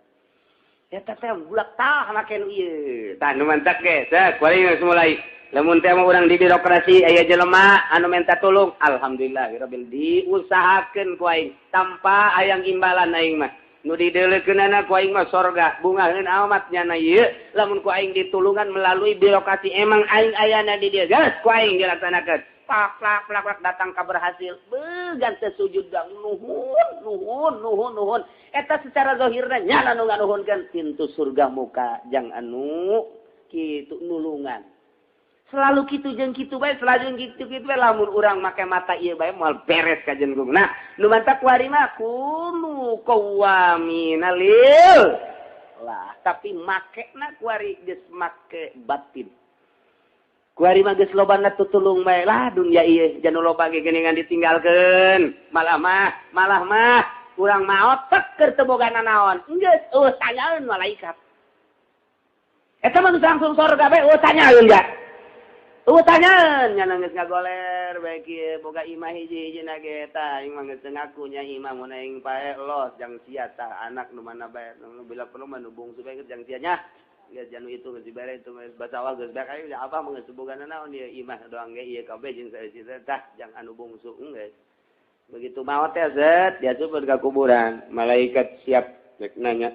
Eta teh bulak tah make nu ieu. Tah nu mantak ge, teh kuari geus mulai. Lamun teh mah urang di birokrasi aya jelema anu minta tulung, alhamdulillah rabbil diusahakeun ku aing tanpa hayang imbalan aing mah. Nu dideuleukeunana ku aing mah sorga, bungaheun amat nyana ieu. Lamun ku aing ditulungan melalui birokrasi emang aing ayana di dieu, geus ku aing dilaksanakeun. Plak plak plak plak datang ka berhasil. Began teu sujud da nuhun nuhun nuhun nuhun. Eta secara zahirna nyana nu nganuhunkeun pintu surga muka jang anu kitu nulungan. Selalu kitu jeung kitu bae, selalu kitu kitu bae lamun urang make mata ieu bae moal beres ka jenggung. Nah, nu mantak kuari mah kunu qawamina lil. Lah, tapi makena kuari geus make batin. Kuari mah geus lobana tutulung bae lah dunya ieu janu loba ge geuningan ditinggalkeun. Malah mah urang maot tek keur teu boga nanaon. Geus eueuh tanyaeun malaikat. Eta mah langsung surga bae eueuh tanyaeun ga. Eueuh tanyaeun nya geus ngagoler bae kieu boga imah hiji-hijina ge eta aing mah geus ngaku nya imah mun aing pae los jang sia tah anak nu mana bae nu bila perlu mah nu bungsu bae jang sia nya geus janu itu geus dibere itu geus basawah geus bae aing abah mah geus boga nanaon ieu imah doang ge ieu kabeh jeung saeusi tah jang anu bungsu geus. Begitu maot teh zet diasup ka kuburan malaikat siap rek nanya.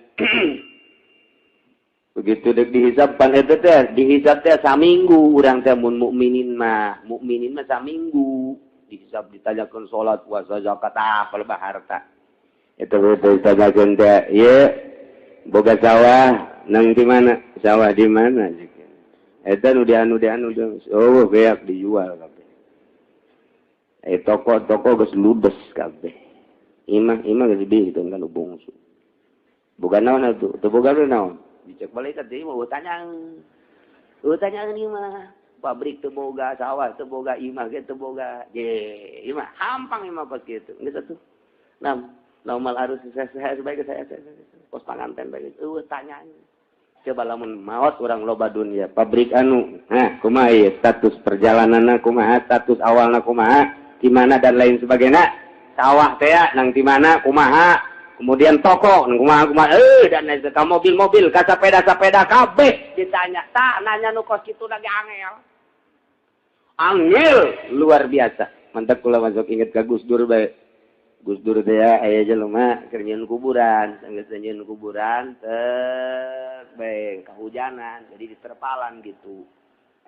Begitu dek dihisab pan eta teh dihisab teh saminggu urang teh mun mukminin mah saminggu dihisab ditanyakeun salat puasa zakat ah palebah harta eta we ditanyakeun teh ieu boga sawah nang di mana sawah di mana eta nu dianu oh beak dijual kabeh toko-toko geus ludes kabeh imah geus dihitung kan bungsu boga naon atuh teu boga naon dicek malaikat deui mah tanya ieu mah pabrik teu boga sawah teu boga imah ge teu boga je imah hampang imah kos kitu geus atuh nam normal harus saya bae saya kos panganten bae eueuh tanya coba lamun maot urang loba dunya pabrik anu nah kumaha ieu status perjalananna kumaha status awalna kumaha di mana dan lain sebagainya sawah teh nang di mana kumaha kemudian toko kumaha kumaha dan lain sebagainya mobil-mobil ka sepeda-sepeda kabeh ditanya tah nanya nu kos kitu lagi angel angel luar biasa mantap kula masuk inget ka Gus Dur bae Gus Dur teh aya jelema keur nyieun kuburan geus nyieun kuburan teh bae kahujanan jadi diterpalan gitu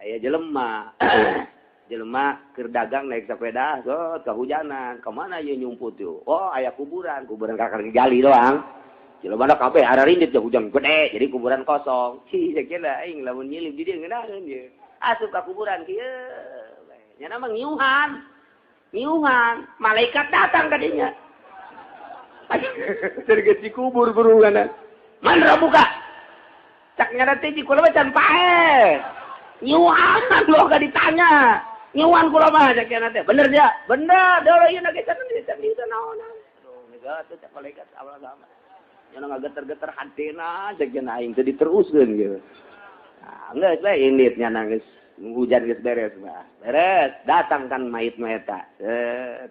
aya jelema jelema keur dagang naik sepeda so kahujanan ka mana ieu nyumput yeuh oh aya kuburan kakar gali doang jelema da kabeh ararindit teh hujan gede jadi kuburan kosong cih sakieu aing lamun nyilip di dieu ngeunaheun ieu asup ka kuburan kieu nya mah ngiuhan malaikat datang ka dinya tergeus dikubur burungan man buka cak nya teh di kula can paeh ngiuhan lo gak ditanya ngiuhan kula mah cak nya teh bener dia bener deui ieu na ge can di naon aduh geus teh cak malaikat awal sama nya ngageter-geter hatena cak nya aing teh diteruskeun gitu nah geus we indit nya geus hujan geus beres mah beres datang kan mayit mah eta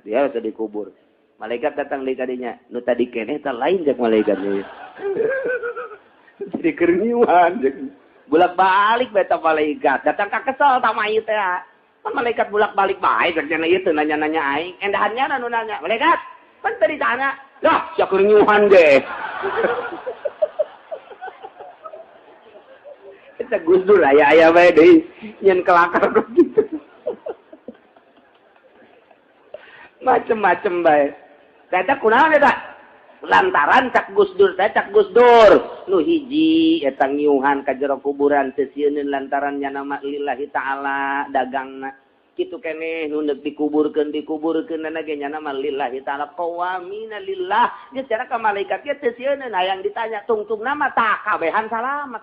dia sudah dikubur malaikat datang deui ka dinya nu tadi keneh eta lain cak malaikat ieu jadi keur ngiuhan bolak-balik beta malaikat datang ka kesel ta mayit teh pan malaikat bolak-balik bae cak cenah ieu teu nanya-nanya aing endahannya nu nanya malaikat pan tadi tanya lah sia keur ngiuhan ge eta Gus Dur aya-aya bae deui nyen kelakar gitu macem-macem bae eta kunaon eta lantaran cak Gus Dur teh cak Gus Dur nu hiji eta ngiuhan ka jero kuburan teu sieuneun lantaran nya nama lillahi taala dagangna kitu keneh nu deuk dikuburkeun ge nya nama lillahi taala qawamina lillah geus cara ka malaikat ge teu sieuneun hayang ditanya tungtung nama tah kabehan salamet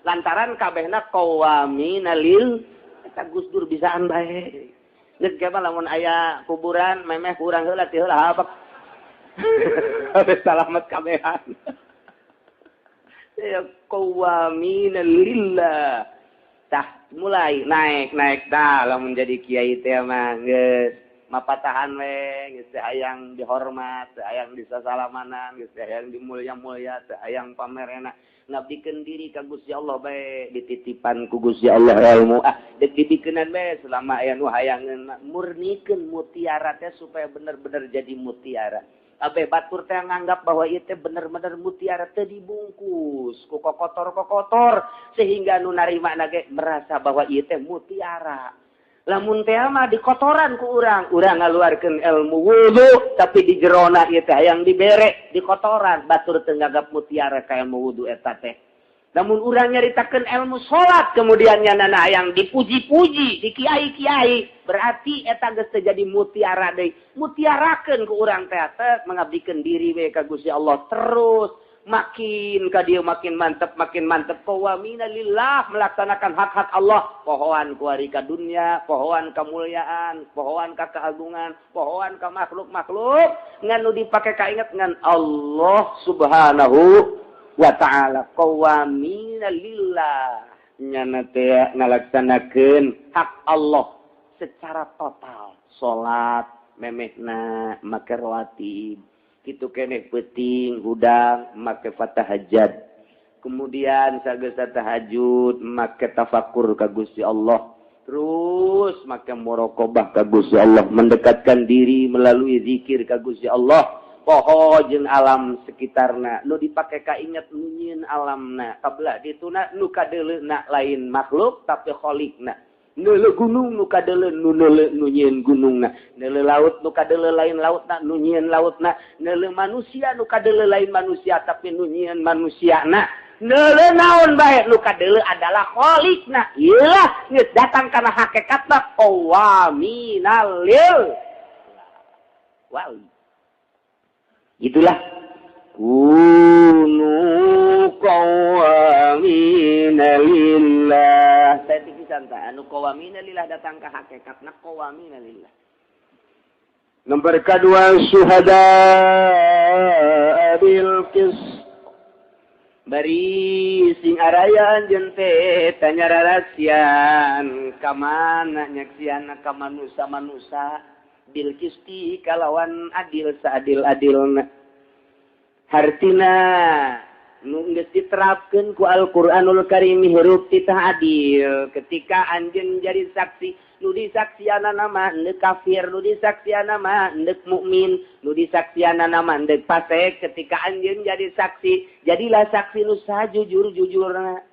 lantaran kabehna qawamina lil eta Gus Dur bisaan bae geus ge mah lamun aya kuburan memeh kurang heula teh heula habek salamet kabehan ya qawamina lillah tah mulai naik tah lamun jadi kiai teh mah geus mapatahan we geus teh hayang dihormat teh hayang disasalamanan geus teh hayang dimulya-mulya teh hayang pamerena ngabdikeun diri ka Gusti Allah bae dititipan ku Gusti Allah ilmu ah deuk dibikeunan bae selama aya nu hayangeun murnikeun mutiara teh supaya bener-bener jadi mutiara. Abe batur teh nganggap bahwa ieu teh bener-bener mutiara teh dibungkus ku kokotor-kokotor sehingga nu narima ge merasa bahwa ieu teh mutiara. Lamun teh mah dikotoran ku urang, urang ngaluarkeun ilmu wudu tapi di jerona ieu teh hayang dibere dikotoran, batur teu nganggap mutiara ka ilmu wudu eta teh. Namun urang nyaritakeun ilmu salat kemudian nyanana hayang dipuji-puji di kiai-kiai, berarti eta geus teu jadi mutiara deui. Mutiarakeun ku urang teh mengabdikeun diri we ka Gusti Allah terus. Makin ka dia makin mantep qawamina lillah, melaksanakan hak-hak Allah, pohoan kuari ka dunia, pohoan kemuliaan, pohoan ka keagungan, pohoan ka makhluk-makhluk ngan nu dipake kainget ngan Allah Subhanahu wa taala. Qawamina lillah nyana teh ngalaksanakeun hak Allah secara total. Salat memehna make rawatib kitu keneh, peuting hudang make fatahajud, kemudian sageus tahajud make tafakur ka Gusti Allah, terus make muraqabah ka Gusti Allah, mendekatkan diri melalui zikir ka Gusti Allah. Poho jeung alam sekitarna nu dipake kainget nu nyieun alamna, kabelah dituna nu kadeuleuna lain makhluk tapi khaliqna. Neuleu gunung nu kadeuleu nu neuleu nu nyieun gunungna, neuleu laut nu kadeuleu lain lautna nu nyieun lautna, neuleu manusia nu kadeuleu lain manusia tapi nu nyieun manusiana, neuleu naon bae nu kadeuleu adalah khaliqna. Iyalah geus datang kana hakikatna qawaminal lil wali. Itulah kunu qawamina lillah. Saya pisan tah anu qawamina lillah datang ka hakikatna qawamina lillah. Nomor kedua syuhada bil qist. Bari sing araya anjeun teh tanya rarasian ka mana nyaksiana ka manusa-manusa bil qisti kalawan adil saadil-adilna. Hartina nu geus diterapkeun ku Al-Qur'anul Karim hirup titah adil. Ketika anjeun jadi saksi, nu disaksianana mah endek kafir, nu disaksianana mah endek mukmin, nu disaksianana mah endek fasik. Ketika anjeun jadi saksi, jadilah saksi nu sajujur-jujurna.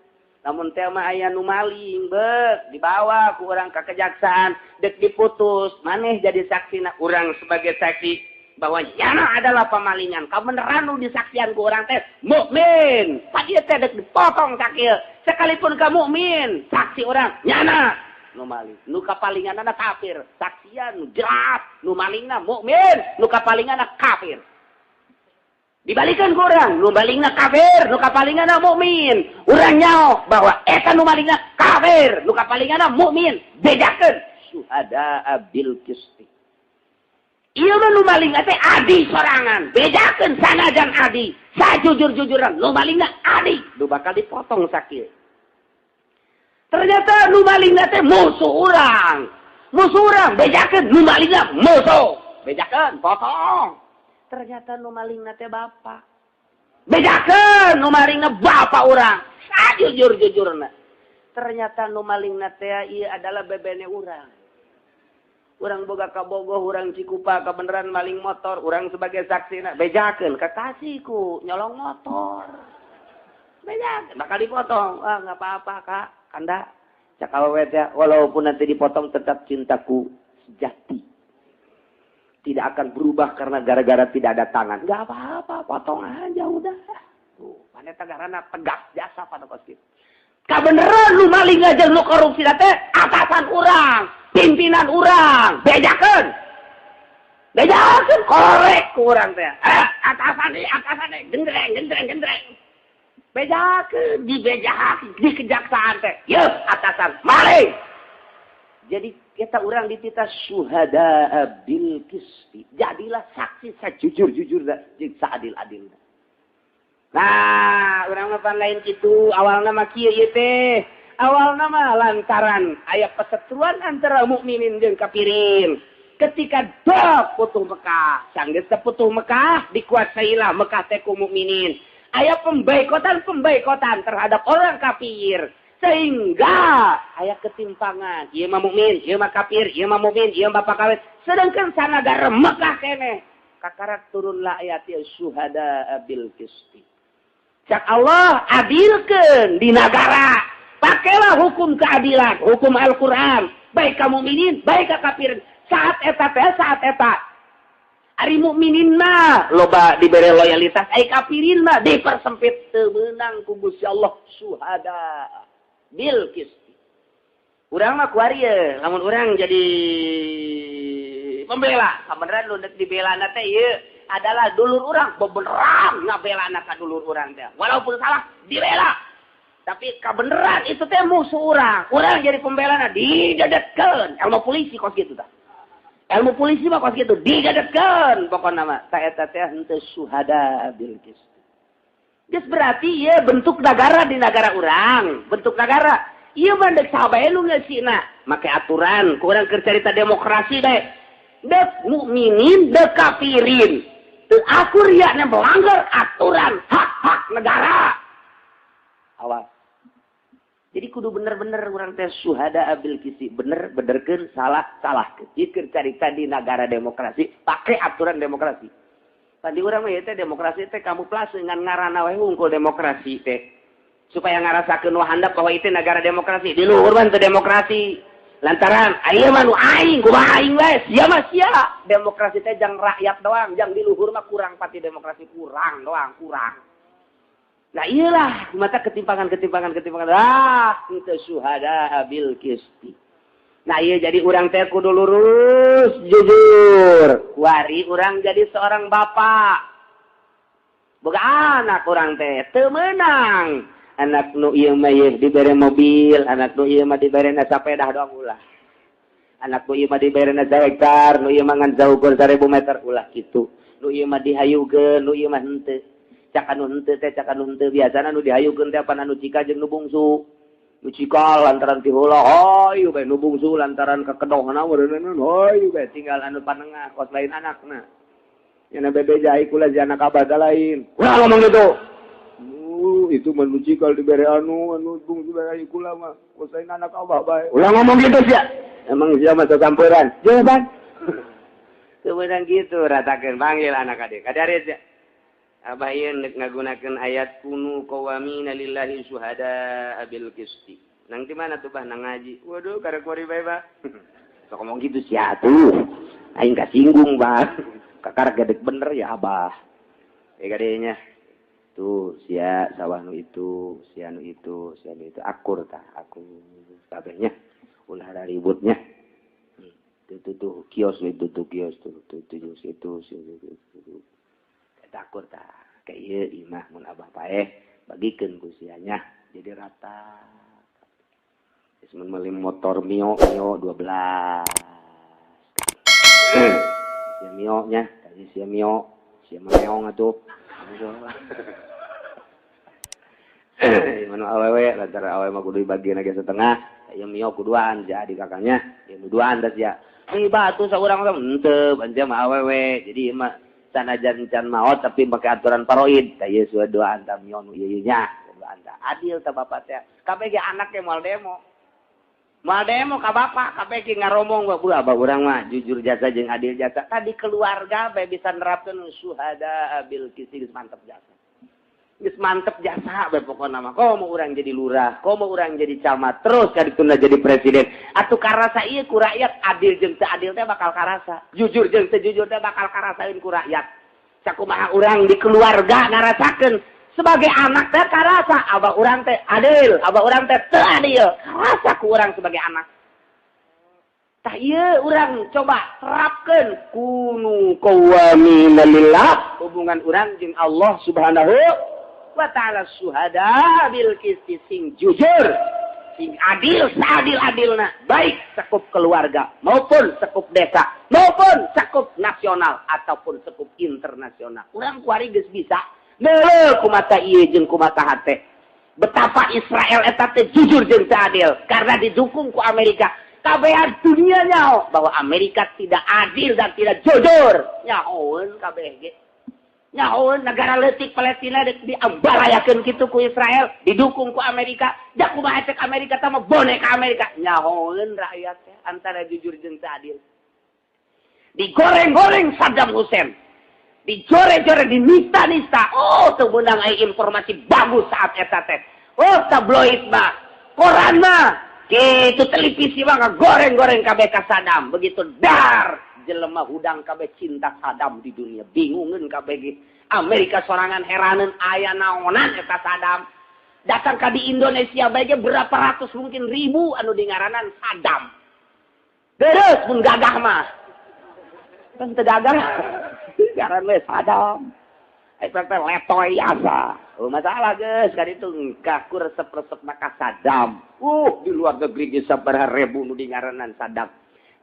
Lamun teh mah aya nu maling beuk dibawa ku urang ka kejaksaan, dek diputus, maneh jadi saksina, urang sebagai saksi bahwa nyana adalah pemalingan. Kabeneran nu disaksian ku urang teh mukmin. Padi teh dek dipotong sakieu. Sekalipun ka mukmin, saksi urang nyana nu maling. Nu kapalinganna kafir, saksian nu jelas nu malingna mukmin, nu kapalinganna kafir. Dibalikan ku urang, nu malingna kafir, nu kapalinganna mukmin. Urang nyaho bahwa eta nu malingna kafir, nu kapalinganna mukmin. Bedakeun syuhada bil qisti. Ieu mah nu maling teh adi sorangan, bedakeun sanajan adi, sajujur-jujuran nu malingna adi, nu bakal dipotong sakieu. Ternyata nu malingna teh musuh urang. Musuh urang bejakeun nu malingna musuh, bejakeun potong. Ternyata nu malingna teh bapak. Bejakeun nu malingna bapak urang, sajujur-jujurna. Ternyata nu malingna teh ieu adalah bebene urang. Urang boga kabogoh, urang Cikupa kebenaran maling motor, urang sebagai saksi bejakeun kekasihku nyolong motor. Bejakeun bakal dipotong. Wah, enggak apa-apa, Kak. Kanda cak awewe teh walaupun nanti dipotong tetap cintaku sejati. Tidak akan berubah karena gara-gara tidak ada tangan. Enggak apa-apa, potong aja udah. Tuh, paneta garana tegak jasa pada kos kitu. Kabeneran lu maling aja lu korupsi teh atasan urang, pimpinan urang, bejakeun. Bejakeun korek ku urang teh. Atasan deui, gendreng gendreng gendreng. Bejakeun dibejakeun di kejaksaan teh. Yeuh, atasan maling. Jadi kita urang dititah syuhada bil qisti. Jadilah saksi sajujur-jujurna jeung saadil-adilna. Nah, urang mah pan lain kitu, awalna mah kieu ieu teh. Awalna mah lantaran aya perseteruan antara mukminin jeung kafirin. Ketika dok putuh Mekah, sanggeus putuh Mekah dikuasailah Mekah teh ku mukminin. Aya pembaikotan terhadap orang kafir sehingga aya ketimpangan. Ieu mah mukmin, ieu mah kafir, ieu mah mukmin, ieu mah bapak kawin. Sedangkan sanagara Mekah keneh kakarak turunlah ayat syuhada bil qisti. Cak Allah adilkeun di nagara. Pakailah hukum keadilan, hukum Al-Quran. Baik ka mukminin, baik ka kafirin. Saat eta teh saat eta. Ari mukminin mah loba dibere loyalitas, ai kafirin mah dipersempit teu meunang ku Gusti Allah syuhada bil qisti. Urang mah kuari ye, lamun urang jadi pembela, kabeneran nu deuk dibelana teh ieu adalah dulur urang, bebeneran ngabelana ka dulur urang teh. Walaupun salah dibela. Tapi kabeneran itu teh musuh urang. Urang jadi pembelana didedetkeun. Ilmu polisi kos kitu tah. Ilmu polisi mah kos kitu didedetkeun pokona mah. Ta eta teh henteu syuhada bil qisti. Geus berarti ieu bentuk negara di negara urang, bentuk negara. Ieu mah deuk saha bae nu ngeusina, make aturan, ku urang keur carita demokrasi bae. Deuk mukminin, deuk kafirin. Teu akur yakna melanggar aturan hak-hak negara. Awas. Jadi kudu bener-bener urang teh syuhada bil qisti, bener benerkeun, salah salahkeun. Ieu keur carita di negara demokrasi, pake aturan demokrasi. Tadi urang mah ieu teh demokrasi teh kamuflase ngan ngaranna we hungkul demokrasi teh. Supaya ngarasakeun nu handap bahwa itu negara demokrasi. Di luhur mah teu demokrasi. Lantaran aya mah nu aing, kumaha aing we, sia mah sia. Demokrasi teh jang rakyat doang, jang di luhur mah kurang pati demokrasi, kurang doang, kurang. Nah iyalah, mata ketimpangan. Ah, itu syuhada bil qisti. Nah iya jadi urang teh kudu lurus, jujur. Kuari urang jadi seorang bapak. Boga anak urang teh teu meunang. Anak nu ieu mah ieu dibere mobil, anak nu ieu mah dibere sapedah doang ulah. Anak nu ieu mah dibere hektar, nu ieu mah ngan saukur 1000 meter ulah kitu. Nu ieu mah dihayukeun, nu ieu mah henteu. Cak anu henteu teh cak anu henteu biasana nu dihayukeun teh pan anu cika jeung nu bungsu. Nu cika lantaran ti heula hayu bae, nu bungsu lantaran kakedohna meureunna hayu bae tinggal anu panengah kos lain anakna. Nya bebeja ai kula jeung anak abah lain. Ulah ngomong gitu. Itu mah nu cikal dibere anu anu bungsu bae kula mah kos lain anak abah bae. Ulah ngomong gitu sia. Emang sia mah sasamperan. Jawaban. Teu meunang kitu ratakeun panggil anak adik. Kadare sia. Abah ieu nek ngagunakeun ayat kunu qawamina lillahi syuhada bil qisti. Nang di mana tuh bah nang ngaji? Waduh karek kuari bae bah. Sok ngomong gitu sia tuh. Aing kasinggung bah. Kakar gedek bener ya abah. Eh kadenya. Tuh sia sawah nu itu, sia nu itu, sia nu itu akur tah, akur kabehnya. Ulah ributnya. Tuh tuh tuh kios itu tuh kios tuh tuh tuh itu itu. Akur tah kayak ieu imah mun abah paeh bagikeun ku sianya jadi rata. Geus mun meuli motor Mio Mio 12. Sia Mio nya, tadi sia Mio, sia meong atuh. Mana awewe lantaran awewe mah kudu dibagi lagi setengah, ieu Mio kuduaan jadi kakaknya, ieu nu duaan da sia. Ih batu saurang mah henteu, anjing mah awewe. Jadi ieu mah sanajan can maot tapi pakai aturan paroid. Tah ieu sudah doa anta Mio nu ieu nya, doa anta adil ta bapak teh. Kabeh ge anak ge moal demo. Moal demo ka bapak, kabeh ge ngaromong bu abah urang mah jujur jasa jeung adil jasa. Tadi keluarga bae bisa nerapkeun syuhada bil qisti geus mantep jasa. Geus mantep jasa bae pokona mah. Komo urang jadi lurah, komo urang jadi camat, terus kadituna jadi presiden. Atuh karasa ieu ku rakyat adil jeung teu adil teh bakal karasa. Jujur jeung teu jujur teh bakal karasaeun ku rakyat. Sakumaha urang di keluarga ngarasakeun sebagai anak teh karasa abah urang teh adil, abah urang teh teu adil. Karasa ku urang sebagai anak. Tah ieu urang coba terapkeun kunu qawamina lillah, hubungan urang jeung Allah Subhanahu wa ta'ala syuhada bil qisti, sing jujur, sing adil, seadil-adilna, baik sekup keluarga maupun sekup desa maupun sekup nasional ataupun sekup internasional. Urang kuari geus bisa neuleuh kumata ieu jeung kumata hate. Betapa Israel eta teh jujur jeung teu adil karena didukung ku Amerika. Kabehan dunia nyaho bahwa Amerika tidak adil dan tidak jujur. Nyahoeun kabeh ge. Nyahoeun negara leutik Palestina diambarayakeun kitu ku Israel, didukung ku Amerika. Da kumaha cek Amerika tah mah boneka Amerika. Nyahoeun rakyat teh antara jujur jeung teu adil. Digoreng-goreng Saddam Hussein. Dijore-jore, dinista-nista. Oh, teu meunang aya informasi bagus saat eta teh. Oh, tabloid mah, koran mah, Kitu televisi mah goreng-goreng kabeh ka Saddam. Begitu dar jelema hudang kabeh cinta Saddam di dunia. Bingungeun kabeh ge. Amerika sorangan heraneun aya naonan eta Saddam. Datang ka di Indonesia bae ge berapa ratus mungkin ribu anu dingaranan Saddam. Terus mun gagah mah. Kan teu gagah. Ngaran we Saddam. Eta teh letoy asa. Oh masalah geus ka ditu kaku resep-resep maka Saddam. Di luar negeri geus sabaraha ribu nu dingaranan Saddam.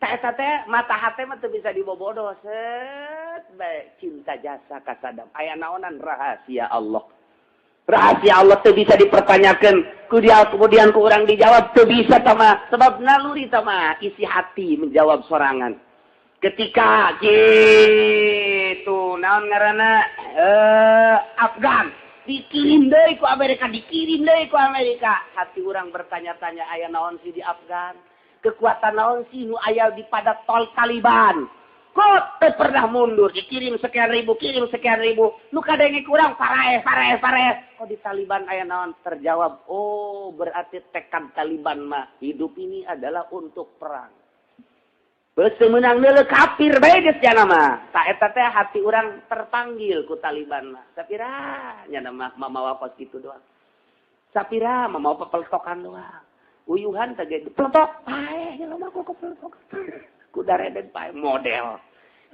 Tah eta teh mata hate mah teu bisa dibobodo set bae cinta jasa ka Saddam. Aya naonan rahasia Allah. Rahasia Allah teu bisa dipertanyakan. Kemudian ku urang dijawab teu bisa tama sebab naluri tama isi hati menjawab sorangan. Ketika gitu naon ngaranna Afgan dikirim deui ku Amerika, dikirim deui ku Amerika. Hati urang bertanya-tanya aya naon sih di Afgan? Kekuatan naon sih nu aya di pada tol Taliban? Kok teu pernah mundur, dikirim sekian ribu, kirim sekian ribu. Nu kadenge kurang paraeh, paraeh, paraeh. Kok di Taliban aya naon? Terjawab, oh berarti tekad Taliban mah hidup ini adalah untuk perang. Beuseum meunang neuleuh kafir bae geus nya mah. Ta eta teh hati urang terpanggil ku Taliban mah. Sapira nya mah mamawa kos kitu doang. Sapira mamawa pepeltokan doang. Uyuhan teh ge dipeletok paeh nya mah ku kepeletok. Ku dareden paeh model.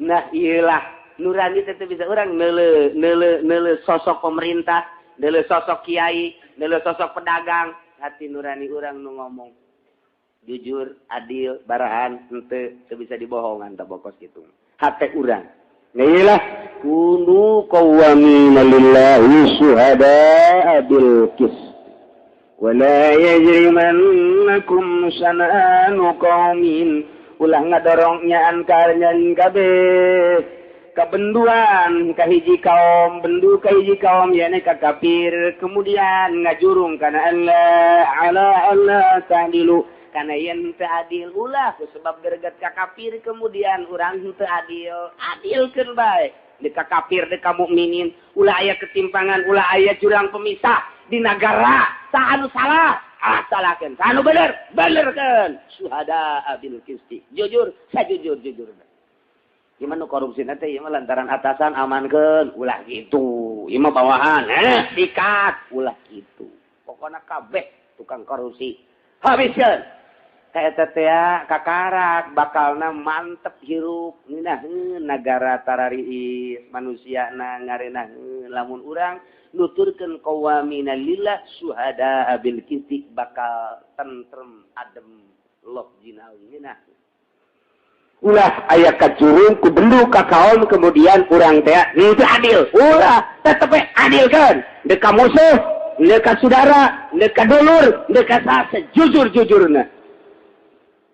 Nah ieulah nurani teh bisa urang neuleuh neuleuh neuleuh sosok pemerintah, neuleuh sosok kiai, neuleuh sosok pedagang, hati nurani urang nu ngomong. Jujur, adil, barahan, henteu teu bisa dibohongan tah bokos kitu. Hate urang. Nah iyalah kunu qawwamina lillahi syuhada'a bil qist. Wa la yajrimannakum syana'anu qaumin ulah ngadorong nyaan karnyan kabeh kabenduan ka hiji kaum, bendu ka hiji kaum yakni ka kafir, kemudian ngajurung kana Allah ala Allah ta'dilu. Karena yen teu adil ulah ku sebab greget ka kafir kemudian urang teu adil, adilkeun bae deuk ka kafir deuk ka mukminin, ulah aya ketimpangan, ulah aya jurang pemisah di nagara. Saha anu salah ah salahkeun, saha anu bener benerkeun. Syuhada bil qisti, jujur sajujur-jujurna. Gimana korupsi teh ieu mah lantaran atasan amankeun, ulah kitu. Ieu mah bawahan sikat, ulah kitu. Pokona kabeh tukang korupsi habiskeun. Eta teh kakarak bakalna mantep hirup ngeunaheun nagara tarariis manusiana ngarenaheun lamun urang nuturkeun qawamina lillah syuhada bil qisti bakal tentrem adem lok jinaung ngeunaheun. Ulah aya kacurung ku bendu ka kaum kemudian urang teh henteu adil, ulah tetep we adilkeun deuk ka musuh, deuk ka saudara, deuk ka dulur, deuk ka saha sejujur-jujurna.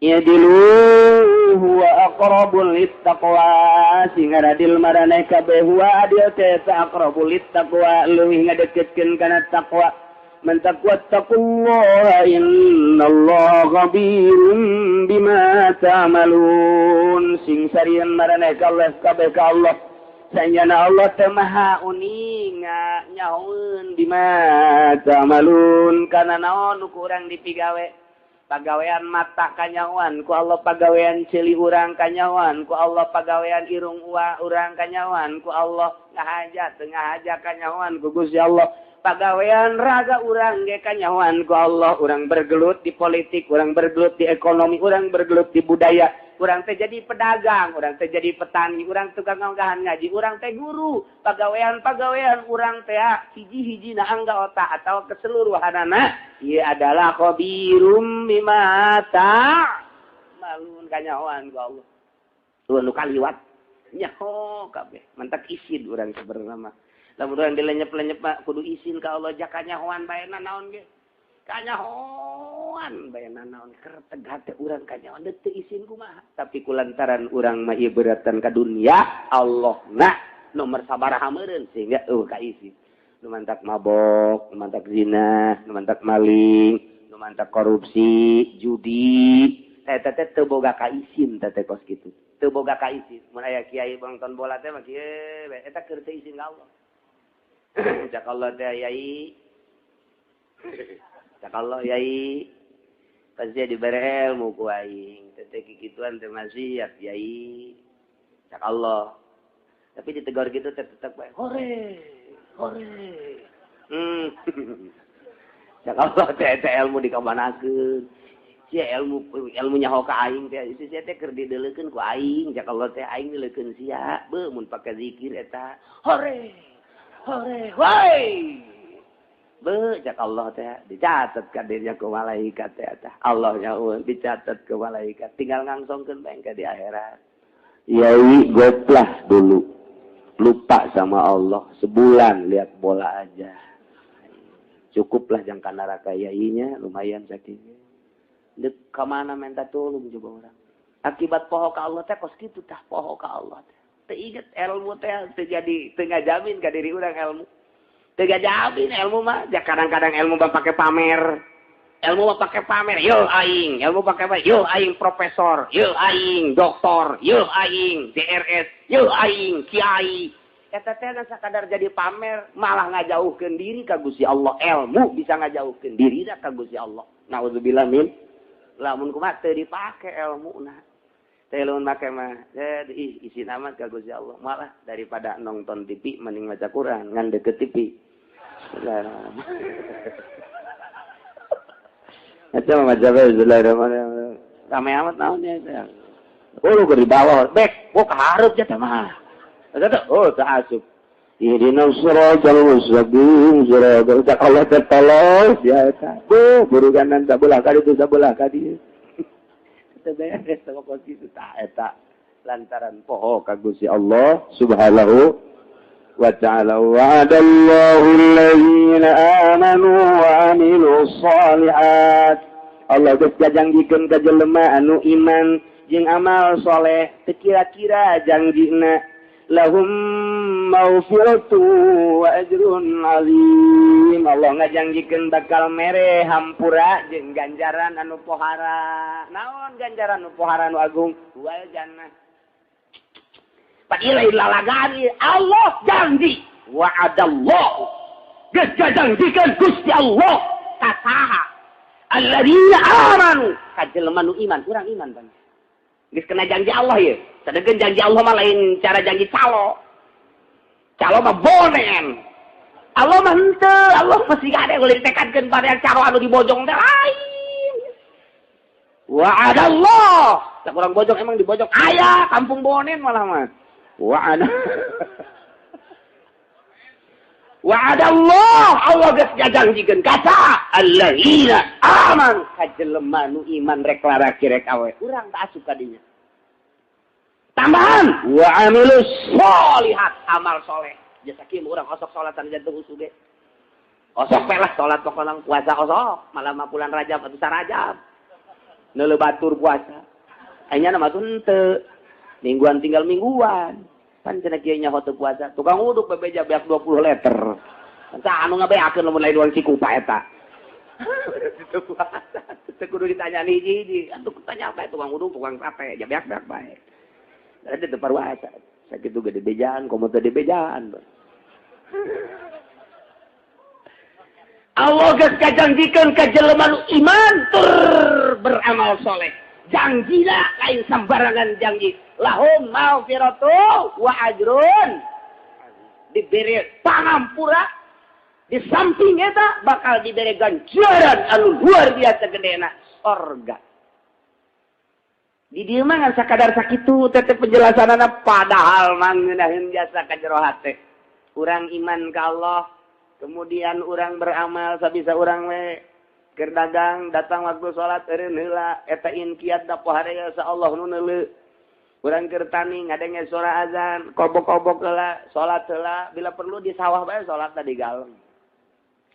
Yadilu huwa aqrabul littaqwa sing adil maraneh kabeh huwa adil teh aqrabul littaqwa leuwih ngadeketkeun kana taqwa. Man taqwa taqullaha innallaha khabirum bima ta'malun sing sarian maraneh kabeh kabeh ka Allah sanyana Allah teh maha uninga nyahoeun bima ta'malun kana naon nu ku urang dipigawe. Pagawean mata kanyawan ku Allah, pagawean ceuli urang kanyawan ku Allah, pagawean irung urang kanyawan ku Allah, ngahaja teu ngahaja kanyawan ku Gusti Allah, pagawean raga urang ge kanyawan ku Allah. Urang bergelut di politik, urang bergelut di ekonomi, urang bergelut di budaya, urang teh jadi pedagang, urang teh jadi petani, urang tukang nganggahan ngaji, urang teh guru, pagawean-pagawean urang teh hiji-hiji na angga otak atau keseluruhanana ieu adalah khabirum bima ta'malun kanyahoan ku Allah. Tuh nu kaliwat nyaho kabeh, mantak isin urang sebenarna mah. Lamun urang dilenyep-lenyep mah kudu isin ka Allah ja kanyahoan bae naon ge. Kanyahoan bae naon keur tegat teh urang kanyahoan deuk teu isin kumaha. Tapi kulantaran urang mah ieu beratan ka dunia, Allah na nomor sabaraha meureun sehingga eueuh ka isin. Nu mantak mabok, nu mantak zina, nu mantak maling, nu mantak korupsi, judi, eta teh teu boga ka isin teh kos kitu. Teu boga ka isin. Mun aya kiai nonton bola teh mah kieu bae eta keur teu isin ka Allah. Cak Allah teh yai. Cak Allah yai. Pasti dibere ilmu ku aing teh kikituan teh maksiat yai cak Allah. Tapi ditegur gitu tetep bae hore hore. Cak Allah teh ilmu dikamanakeun. Sia ilmu ilmu nyaho ka aing teh sia teh keur dideulekeun ku aing cak Allah teh aing dileukeun sia beuh mun pake zikir eta hore hore woi. Beuh cak Allah teh dicatat ka dirinya ku malaikat teh eta. Allah nyaun dicatat ke malaikat tinggal ngangsongkeun bae ka di akhirat. Yai goplah dulu. Lupa sama Allah sebulan lihat bola aja. Cukuplah jangka neraka yainya lumayan sakitnya. Dek ka mana minta tolong coba orang. Akibat poho ka Allah teh kos kitu tah poho ka Allah teh. Teu inget ilmu teh teu jadi teu ngajamin ka diri urang ilmu. Teu ngajamin ilmu mah, ja kadang-kadang ilmu mah pake pamer. Ilmu mah pake pamer, yo aing, ilmu pake pamer, yo aing profesor, yo aing doktor, yo aing DRS, yo aing kiai. Eta teh sakadar jadi pamer, malah ngajauhkeun diri ka Gusti Allah. Ilmu bisa ngajauhkeun diri ka Gusti Allah. Nauzubillah min. Lamun kumaha teu dipake ilmuna. Teh lamun make mah, ih isin amat ka Gusti Allah. Malah daripada nonton TV mending maca Quran ngan deket TV. Bismillahirrahmanirrahim. Rame amat naonnya itu. Oh lu di bawah, bek, oh kaharep jatah mah. Oh tak asup. Ihdinas siratal mustaqim, siratal Allah tertolong ya eta. Bu, buruganan sabelah ka ditu sabelah ka dieu. Teu beres sama kos kitu tah eta. Lantaran poho ka Gusti Allah Subhanahu wa ta'ala. Wa'adallahu allazina amanu wa amilus shalihat. Allah geus jangjikeun ka jelema anu iman jeung amal soleh teu kira-kira jangjina lahum maghfiratu wa ajrun azim. Allah ngajangjikeun bakal mere hampura jeung ganjaran anu pohara. Naon ganjaran anu pohara anu agung? Wal jannah. Padahal lalagani Allah janji wa'adallahu geus jangjikeun Gusti Allah ka saha alladzina amanu ka jelema nu iman, urang iman bang. Geus kena janji Allah ieu. Sadegeun janji Allah mah lain cara janji calo. Calo mah bonen. Allah mah henteu, Allah pasti gade boleh ditekadkeun pada yang calo anu dibojong teh lain. Wa'adallah. Tak urang bojong emang dibojong aya kampung bonen malah mah. Wa'ada wa'adallah Allah geus ngajanjikeun ka saha alladzina amanu ka jelema nu iman rek laraki rek awe urang tak asup ka dinya. Tambahan wa amilus sholihat amal soleh. Jasa kieu urang osok salatan jantung usuh ge. Osok we lah salat pokona puasa osok malah mah bulan Rajab atuh sarajab. Neuleuh batur puasa. Aya mah henteu. Mingguan tinggal mingguan. Pan cenah kieu nyaho teu puasa. Tukang uduk bebeja beak 20 liter. Saha anu ngabeakeun lamun lain urang Cikupa eta. Teu puasa. Teu kudu ditanya hiji-hiji. Atuh tanya bae tukang uduk, tukang sate, ja beak-beak bae. Ada teu paruasa. Sakitu gede bejaan, komo teu dibejaan. Allah geus kajanjikeun ka jelema nu iman tur beramal soleh. Janjilah lain sembarangan janji. Lahum maghfiratu wa ajrun. Diberi pangampura, di samping eta bakal diberi ganjaran anu luar biasa gedena, sorga. Di dieu mah ngan sakadar sakitu teh penjelasanana padahal mah ngeunaheun jasa ka jero hate. Urang iman ka Allah, kemudian urang beramal sabisa urang we. Keur dagang datang waktu salat eureun heula eta inkiat da poharea sa Allah nu neuleu. Urang keur tani ngadenge suara azan, kobok-kobok heula, salat heula, bila perlu di sawah bae salat di galeng.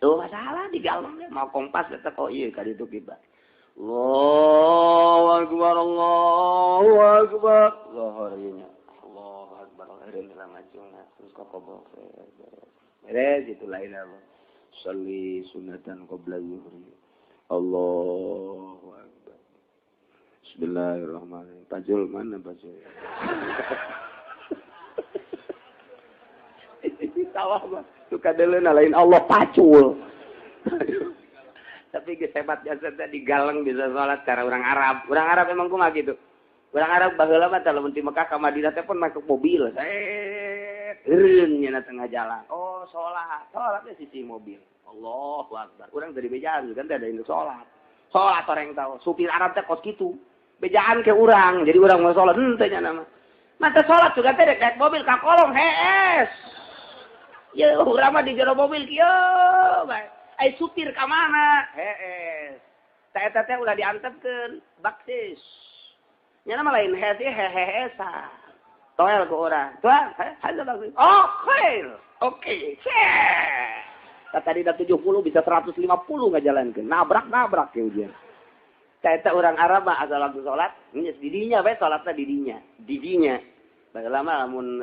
Tuh masalah di galeng mau kompas eta kok ieu ka ditu kiba. Allahu akbar, Allahu akbar. Zuhur ieu nya. Allahu akbar, eureun heula ngacungna terus kokobok. Beres itu lain Allah. Shalli sunatan qabla zuhri. Allahu akbar. Bismillahirrahmanirrahim. Pajul mana pajul? Sawah mah suka deuleuna lain Allah pacul. Tapi geus hebat jasa teh digaleng bisa salat cara orang Arab. Orang Arab emang kumaha kitu. Orang Arab baheula mah teh lamun ti Mekah ka Madinah teh pun masuk mobil. Set eureun nya tengah jalan. Oh, salat. Salat teh sisi mobil. Allahu akbar. Urang teh dibejaan kan teh ada induk salat. Salat orang tahu. Supir Arab teh kos kitu. Bejaan ke urang. Jadi urang mau salat henteu nya nama. Mata salat juga teh naik mobil ka kolong hees. Ye urang mah di jero mobil kieu bae. Ai supir ka mana? Hees. Ta eta teh ulah diantepkeun baksis. Nya mah lain hees heheesa. Toel ku urang. Tuang, haja baksis. Oh, khair. Oke. Tadi dah 70 bisa 150 ngajalankeun. Nabrak-nabrak ke ujian. Ta eta urang Arab mah asal waktu salat, geus didinya bae salatna didinya. Didinya. Baheula mah lamun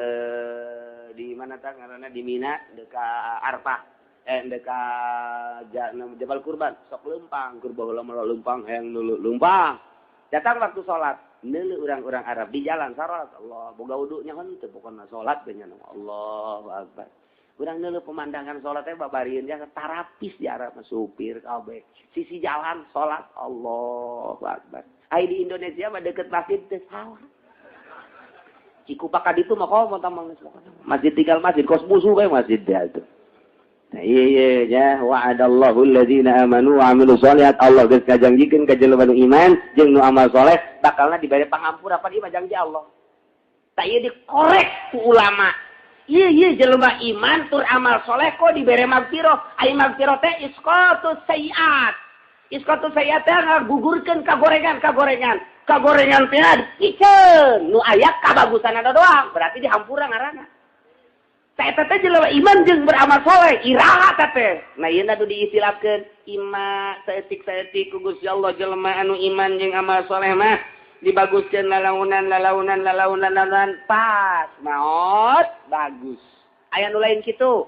di mana tah ngaranna di Mina dekat Arfah. Dekat Jabal Kurban sok lempang kur baheula mah lempang hayang nulu lempang datang waktu salat neuleuh urang-urang Arab di jalan salat Allah boga wudunya henteu pokona salat teh nya Allahu akbar urang neuleuh pemandangan salat teh babarieun jasa tarapis di Arab mah supir kabeh sisi jalan salat Allahu akbar ai di Indonesia mah deket masjid teh salah Cikupa ka ditu mah komo tamang masjid tinggal masjid kos musuh bae masjid teh atuh. Nah, iya ya wa'adallahu alladzina amanu wa amilus sholihat Allah geus ngajanjikeun ka jelema nu iman jeung nu amal soleh bakalna dibere pangampura pan ieu mah janji Allah. Tah ieu dikorek ku ulama. Ieu ieu jelema iman tur amal soleh kok dibere magfirah. Ai magfirah teh isqatus sayiat. Isqatus sayiat teh ngagugurkeun kagorengan kagorengan. Kagorengan teh dipiceun nu aya kabagusanana doang berarti dihampura ngaranna. Eta teh jelema iman jeung beramal soleh iraha teh. Nah ieu atuh diistilahkeun ima saeutik-saeutik ku Gusti Allah jelema anu iman jeung amal soleh mah dibaguskeun lalaunan lalaunan lalaunan lalaunan pas maot bagus. Aya nu lain kitu.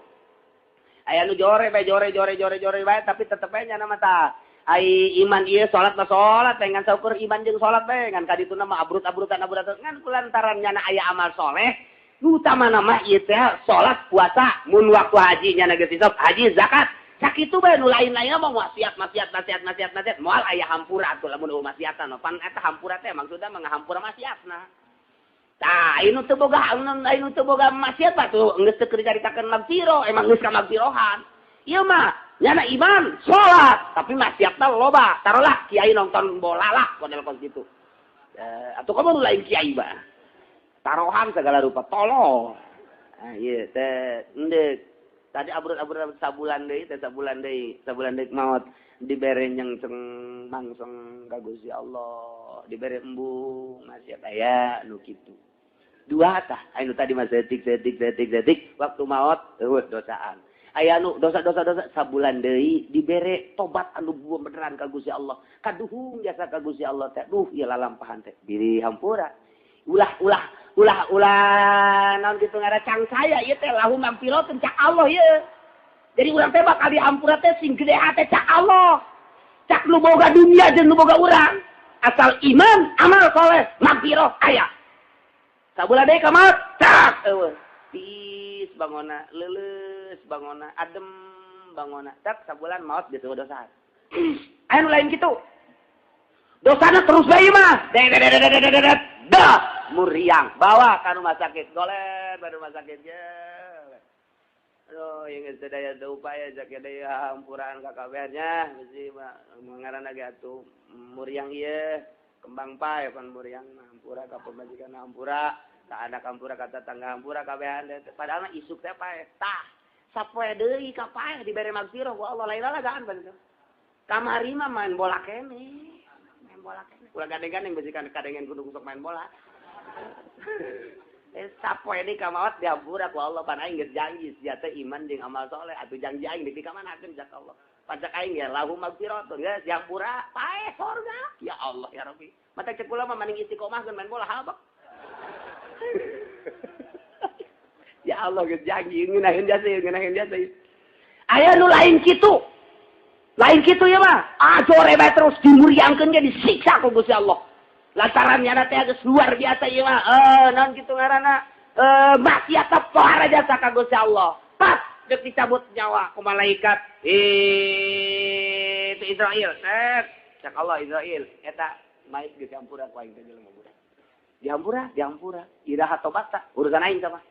Aya nu jore bae jore jore jore jore bae tapi tetep bae nya mah tah. Ai iman ieu salat mah salat bae ngan saukur iman jeung salat bae ngan kadituna mah abrut-abrutan abrutan ngan kulantaran nyana aya amal soleh. Utama nama ieu teh salat puasa mun waktu haji nya geus hisab haji zakat sakitu bae nu lain-lainna mah maksiat maksiat maksiat maksiat maksiat moal aya hampura atuh lamun eueuh maksiatan pan eta hampura teh maksudna mah ngahampura maksiatna tah anu teu boga anu teu boga maksiat mah tuh geus teu keur dicaritakeun magfirah emang geus ka magfirohan ieu mah nyana iman salat tapi maksiatna loba tarolah kiai nonton bola lah model kos kitu atuh komo nu lain kiai mah tarohan segala rupa tolol. Ah ieu teh endek. Tadi abrut-abrut sabulan deui teh sabulan deui maot dibere nyengseng mangseng ka Gusti Allah, dibere embung maksiat aya nu kitu. Dua tah anu tadi mah setik setik setik setik waktu maot eueuh dosaan. Aya nu dosa-dosa dosa sabulan deui dibere tobat anu beneran ka Gusti Allah. Kaduhung jasa ka Gusti Allah teh duh ieu lalampahan teh diri hampura. Ulah ulah ulah ulah naon kitu ngaran cang saya ieu teh lahu magfiratun cak Allah ieu. Jadi urang teh bakal dihampura teh sing gede hate cak Allah. Cak nu boga dunia jeung nu boga urang. Asal iman, amal soleh, magfirah aya. Sabulan deui ka maot, cak eueuh. Tiis bangona, leuleus bangona, adem bangona. Cak sabulan maot geus eueuh dosa. Aya nu lain kitu. Dosana terus bae mah. Dedet dah muriang bawa ka rumah sakit goler ba rumah sakit ge. Aduh yang geus daya teu upaya jake daya hampuraan ka kabehnya bisi ngaranna ge atuh muriang ieu kembang pae pan muriang hampura ka pamajikan hampura ka anak hampura ka tetangga hampura kabehan padahal mah isuk teh pae tah sapoe deui ka pae dibere magfirah ku Allah lain lalagaan pan itu kamari mah main bola keneh main bola keneh ulah gandeng-gandeng bisi kadengen kudu sok main bola. Sapoe deui ka maot dihampura ku Allah pan aing geus janji sia teh iman jeung amal soleh atuh janji aing dipikamaanakeun cak Allah. Pajak aing ya lahu magfiratun geus dihampura pae sorga. Ya Allah ya Rabbi. Mata cek kula mah maning istiqomah main bola habak. Ya Allah geus janji ngeunaheun jasa ngeunaheun jasa. Aya nu lain kitu. Lain kitu ya mah. Ah jore bae terus dimuriangkeun ge disiksa ku Gusti Allah. Lantaran nyana teh geus luar biasa ieu mah. Naon kitu ngaranna? Maksiat pohara jasa ka Gusti Allah. Pas deuk dicabut nyawa ku malaikat. Itu Israel set cak Allah Israel eta mait geus dihampura ku aing teh jelema budak. Dihampura, dihampura. Iraha tobat tak urusan aing tah mah.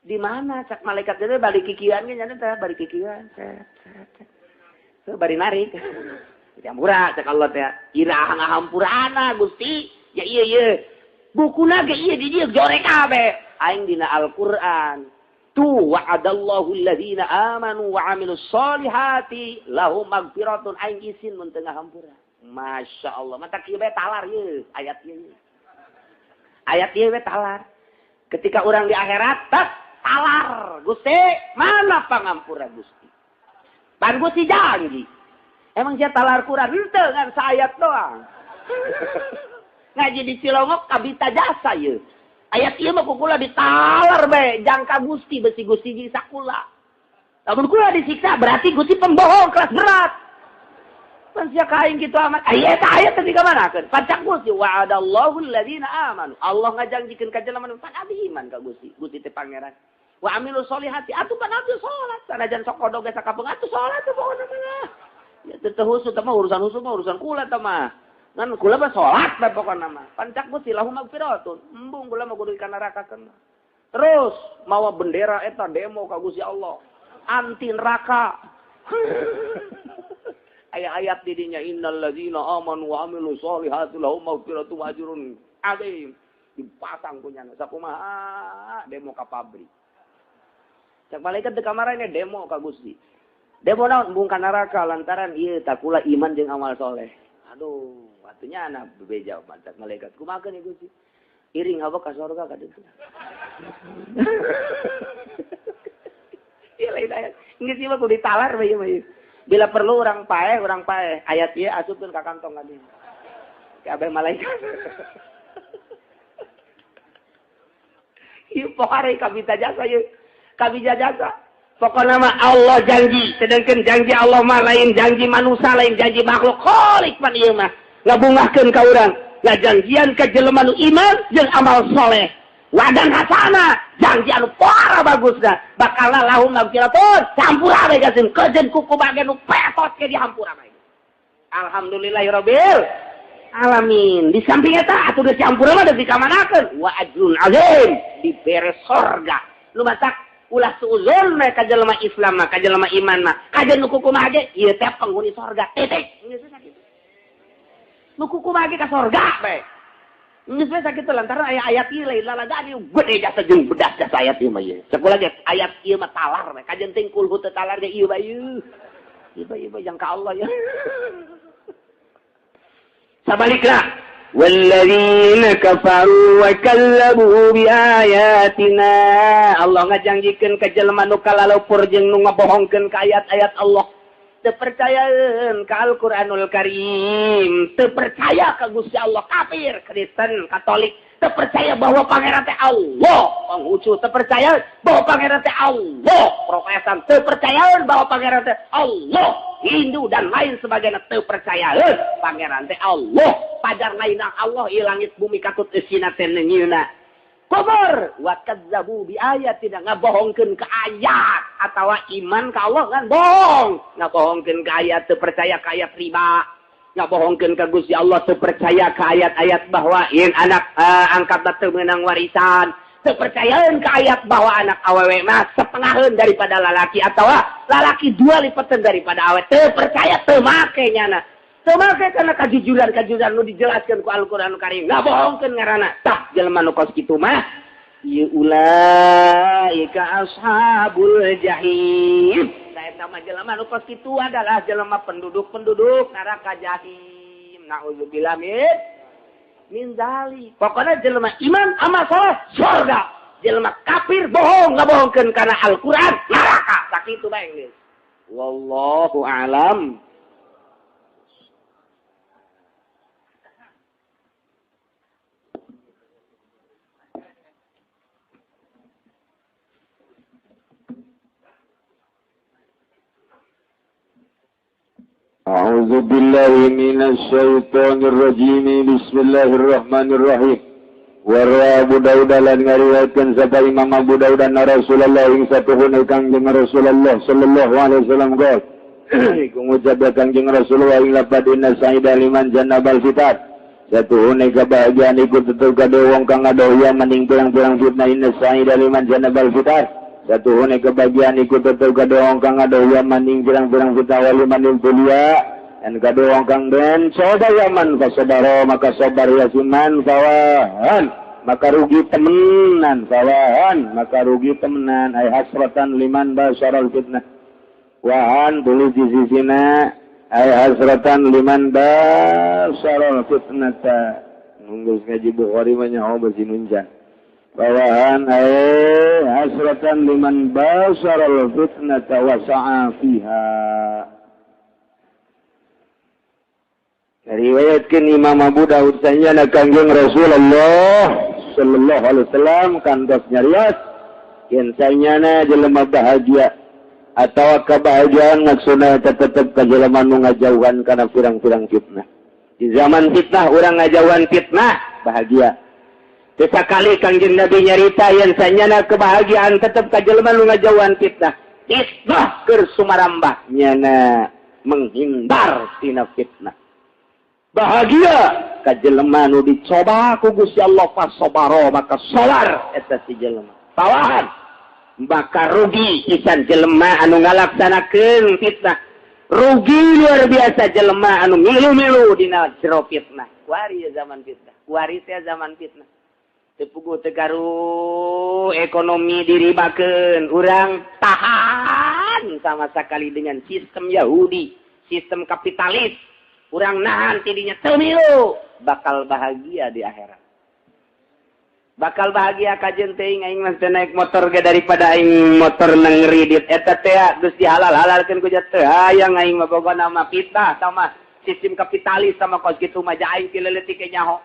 Di mana cak malaikat teh balik kikian ge nya teh balik kikian set set. Teu bari narik. Dihampura cak Allah teh. Iraha ngahampurana Gusti. Ya iya iya. Bukuna ge ieu di dieu jorek kabeh. Aing dina Al-Qur'an. Tu wa'adallahu alladzina amanu wa 'amilus solihati lahum magfiratun aing isin mun teu ngahampura. Masya Allah, mata kieu bae talar ieu ayat ieu. Ayat ieu bae talar. Ketika urang di akhirat tas talar, Gusti, mana pangampura Gusti? Pan Gusti janji. Emang sia talar Quran henteu ngan saayat doang. Ngaji di Cilongok kabita jasa ieu. Ayat ieu mah kukula ditalar bae jangka Gusti besi Gusti nyiksa kula. Lamun kula disiksa berarti Gusti pembohong kelas berat. Pan sia ka aing kitu amat. Aya eta ayat teh dikamanakeun? Pacak Gusti wa'adallahu alladzina amanu. Allah ngajanjikeun ka jelema nu pan abdi iman ka Gusti. Gusti teh pangeran. Wa amilu sholihati atuh pan abdi salat. Sanajan sok kodog ge sakapeung atuh salat teh pokona mah. Ya teu husuk teh mah urusan husuk mah urusan kula teh mah. Ngan kula mah salat bae pokona mah. Pancak Gusti lahum magfiratun. Embung kula mah kudu ka neraka keun. Terus mawa bendera eta demo ka Gusti Allah. Anti neraka. Ayat-ayat di dinya innal ladzina amanu wa amilus solihati lahum magfiratun wa ajrun adzim. Dipasang kunyana sakumaha demo ka pabrik. Cak malaikat di kamarane demo ka Gusti. Demo naon embung ka neraka lantaran ieu takula iman jeung amal soleh. Aduh, atunya anak bebeja mantap malaikat. Kumaha ieu Gusti? Iring hawa ka sorga ka ditu. Ieu lain ayat. Geus ieu mah kudu ditalar bae ieu mah. Bila perlu urang paeh. Ayat ieu asupkeun ka kantong ka dieu. Kabeh malaikat. Ieu pokare kabita jasa ieu. Kabita jasa. Pokoknya mah Allah janji, sedangkan janji Allah mah lain janji manusia, lain janji makhluk. Khalik pan ieu mah ngabungahkeun ka urang, ngajanjian ka jelema nu iman jeung amal soleh. Wadan hasana, janji anu para bagusna, bakal lahum magfiratun, campura bae gasin kejeun kuku bagian nu petot ke dihampura bae. Alhamdulillahirabbil alamin. Di samping eta atuh geus campura mah geus dikamanakeun wa ajrun azim, dibere sorga. Lu matak ulah suuzon mah ka jelema Islam mah, ka jelema iman mah, kajeun nu kukumaha ge ieu teh penghuni sorga. Titik. Geus sakitu. Nu kukumaha ge ka sorga bae. Geus we sakitu lantaran aya ayat ieu lain lalagaan ieu gede jasa jeung bedas jasa ayat ieu mah ieu. Sakulah ge ayat ieu mah talar bae. Kajeun ting kulhu teu talar ge ieu bae ieu. Ieu bae ieu bae jang ka Allah ya. Sabalikna walladzina kafaru wa kallabu biayatina. Allah ngajanjikeun ka jelema nu kalalupur jeung nu ngabohongkeun ka ayat-ayat Allah. Teu percayaeun ka Al-Qur'anul Karim, teu percaya ka Gusti Allah, kafir, Kristen, Katolik, teu percaya bahwa pangeran teh Allah, Konghucu teu percaya bahwa pangeran teh Allah, Protestan teu percayaeun bahwa pangeran teh Allah, Hindu dan lain sebagainya teu percayaeun pangeran teh Allah, pajar lain Allah ieu langit bumi katut eusina teh neunyeuna. Kubur wa kadzabu bi ayatina, ngabohongkeun ka ayat atawa iman ka Allah ngan bohong, ngabohongkeun ka ayat teu percaya ka ayat riba, ngabohongkeun ka Gusti Allah teu percaya ka ayat-ayat bahwa yen anak angkat teu meunang warisan, teu percayaeun ka ayat bahwa anak awewe mah setengaheun daripada lalaki atawa lalaki dua lipeteun daripada awewe, teu percaya teu make nyana. Teu make kana kajujuran-kajujuran nu dijelaskeun ku Al-Qur'anul Karim. Ngabohongkeun ngaranna. Tah jelema nu kos kitu mah ieu ulaika ashabul jahim. Tah eta mah jelema nu kos kitu adalah jelema penduduk-penduduk neraka jahim. Nauzubillah min dzalik. Pokona jelema iman amal saleh surga. Jelema kafir bohong ngabohongkeun kana Al-Qur'an neraka. Sakitu bae geus. Wallahu a'lam. أعوذ بالله من الشيطان الرجيم بسم الله الرحمن الرحيم Warwa Abu Dawud lan ngariwayatkeun sapa Imam Abu Dawud anna Rasulullah ing satuhuna kangjeng Rasulullah sallallahu alaihi wasallam qol Iku ngucap Kangjeng Rasulullah ing lapad inna sa'ida liman jannabal fitan. Satuhune kebahagiaan iku tetep kade wong kang ngadoh maning pirang-pirang fitnah. Inna sa'ida liman jannabal fitan. Satuhune kebahagiaan iku tetep kade wong kang ngadoh maning pirang-pirang fitnah waliman ibtulia dan kade wong kang den coba yaman fasadaro maka sabar ya siman fawahan maka rugi temenan, fawahan maka rugi temenan ay hasratan liman basyaral fitnah. Wahan tulis di sisina ay hasratan liman basyaral fitnata. Nunggu ngaji Bukhari mah nyaho bersinunjan. Wahan ay hasratan liman basyaral fitnata wa sa'a fiha. Riwayatkeun Imam Abu Daud sanyana Kangjeng Rasulullah sallallahu alaihi wasallam kantos nyarios yen sanyana jelema bahagia atau kebahagiaan maksudna tetep ka jelema nu ngajauhan kana pirang-pirang fitnah. Di zaman fitnah urang ngajauhan fitnah bahagia. Sekali Kangjeng Nabi nyarita yen sanyana kebahagiaan tetep ka jelema nu ngajauhan fitnah. Fitnah keur sumarambah nyana menghindar tina fitnah. Bahagia ka jelema nu dicoba ku Gusti Allah fasobaro maka sabar eta si jelema. Tawahan bakal rugi pisan jelema anu ngalaksanakeun fitnah. Rugi luar biasa jelema anu milu-milu dina jero fitnah. Kuari zaman fitnah, kuari teh zaman fitnah. Teu puguh teu garu ekonomi diribakeun, urang tahan sama sekali dengan sistem Yahudi, sistem kapitalis. Urang nahan tidinya teu milu, bakal bahagia di akhirat. Bakal bahagia kajen teuing aing mah teu naik motor ge daripada aing motor nang ngridit eta teh geus dihalal-halalkeun ku teu hayang aing mah pokona mah fitnah sama sistem kapitalis sama kos kitu mah aing ti leutik ge nyaho.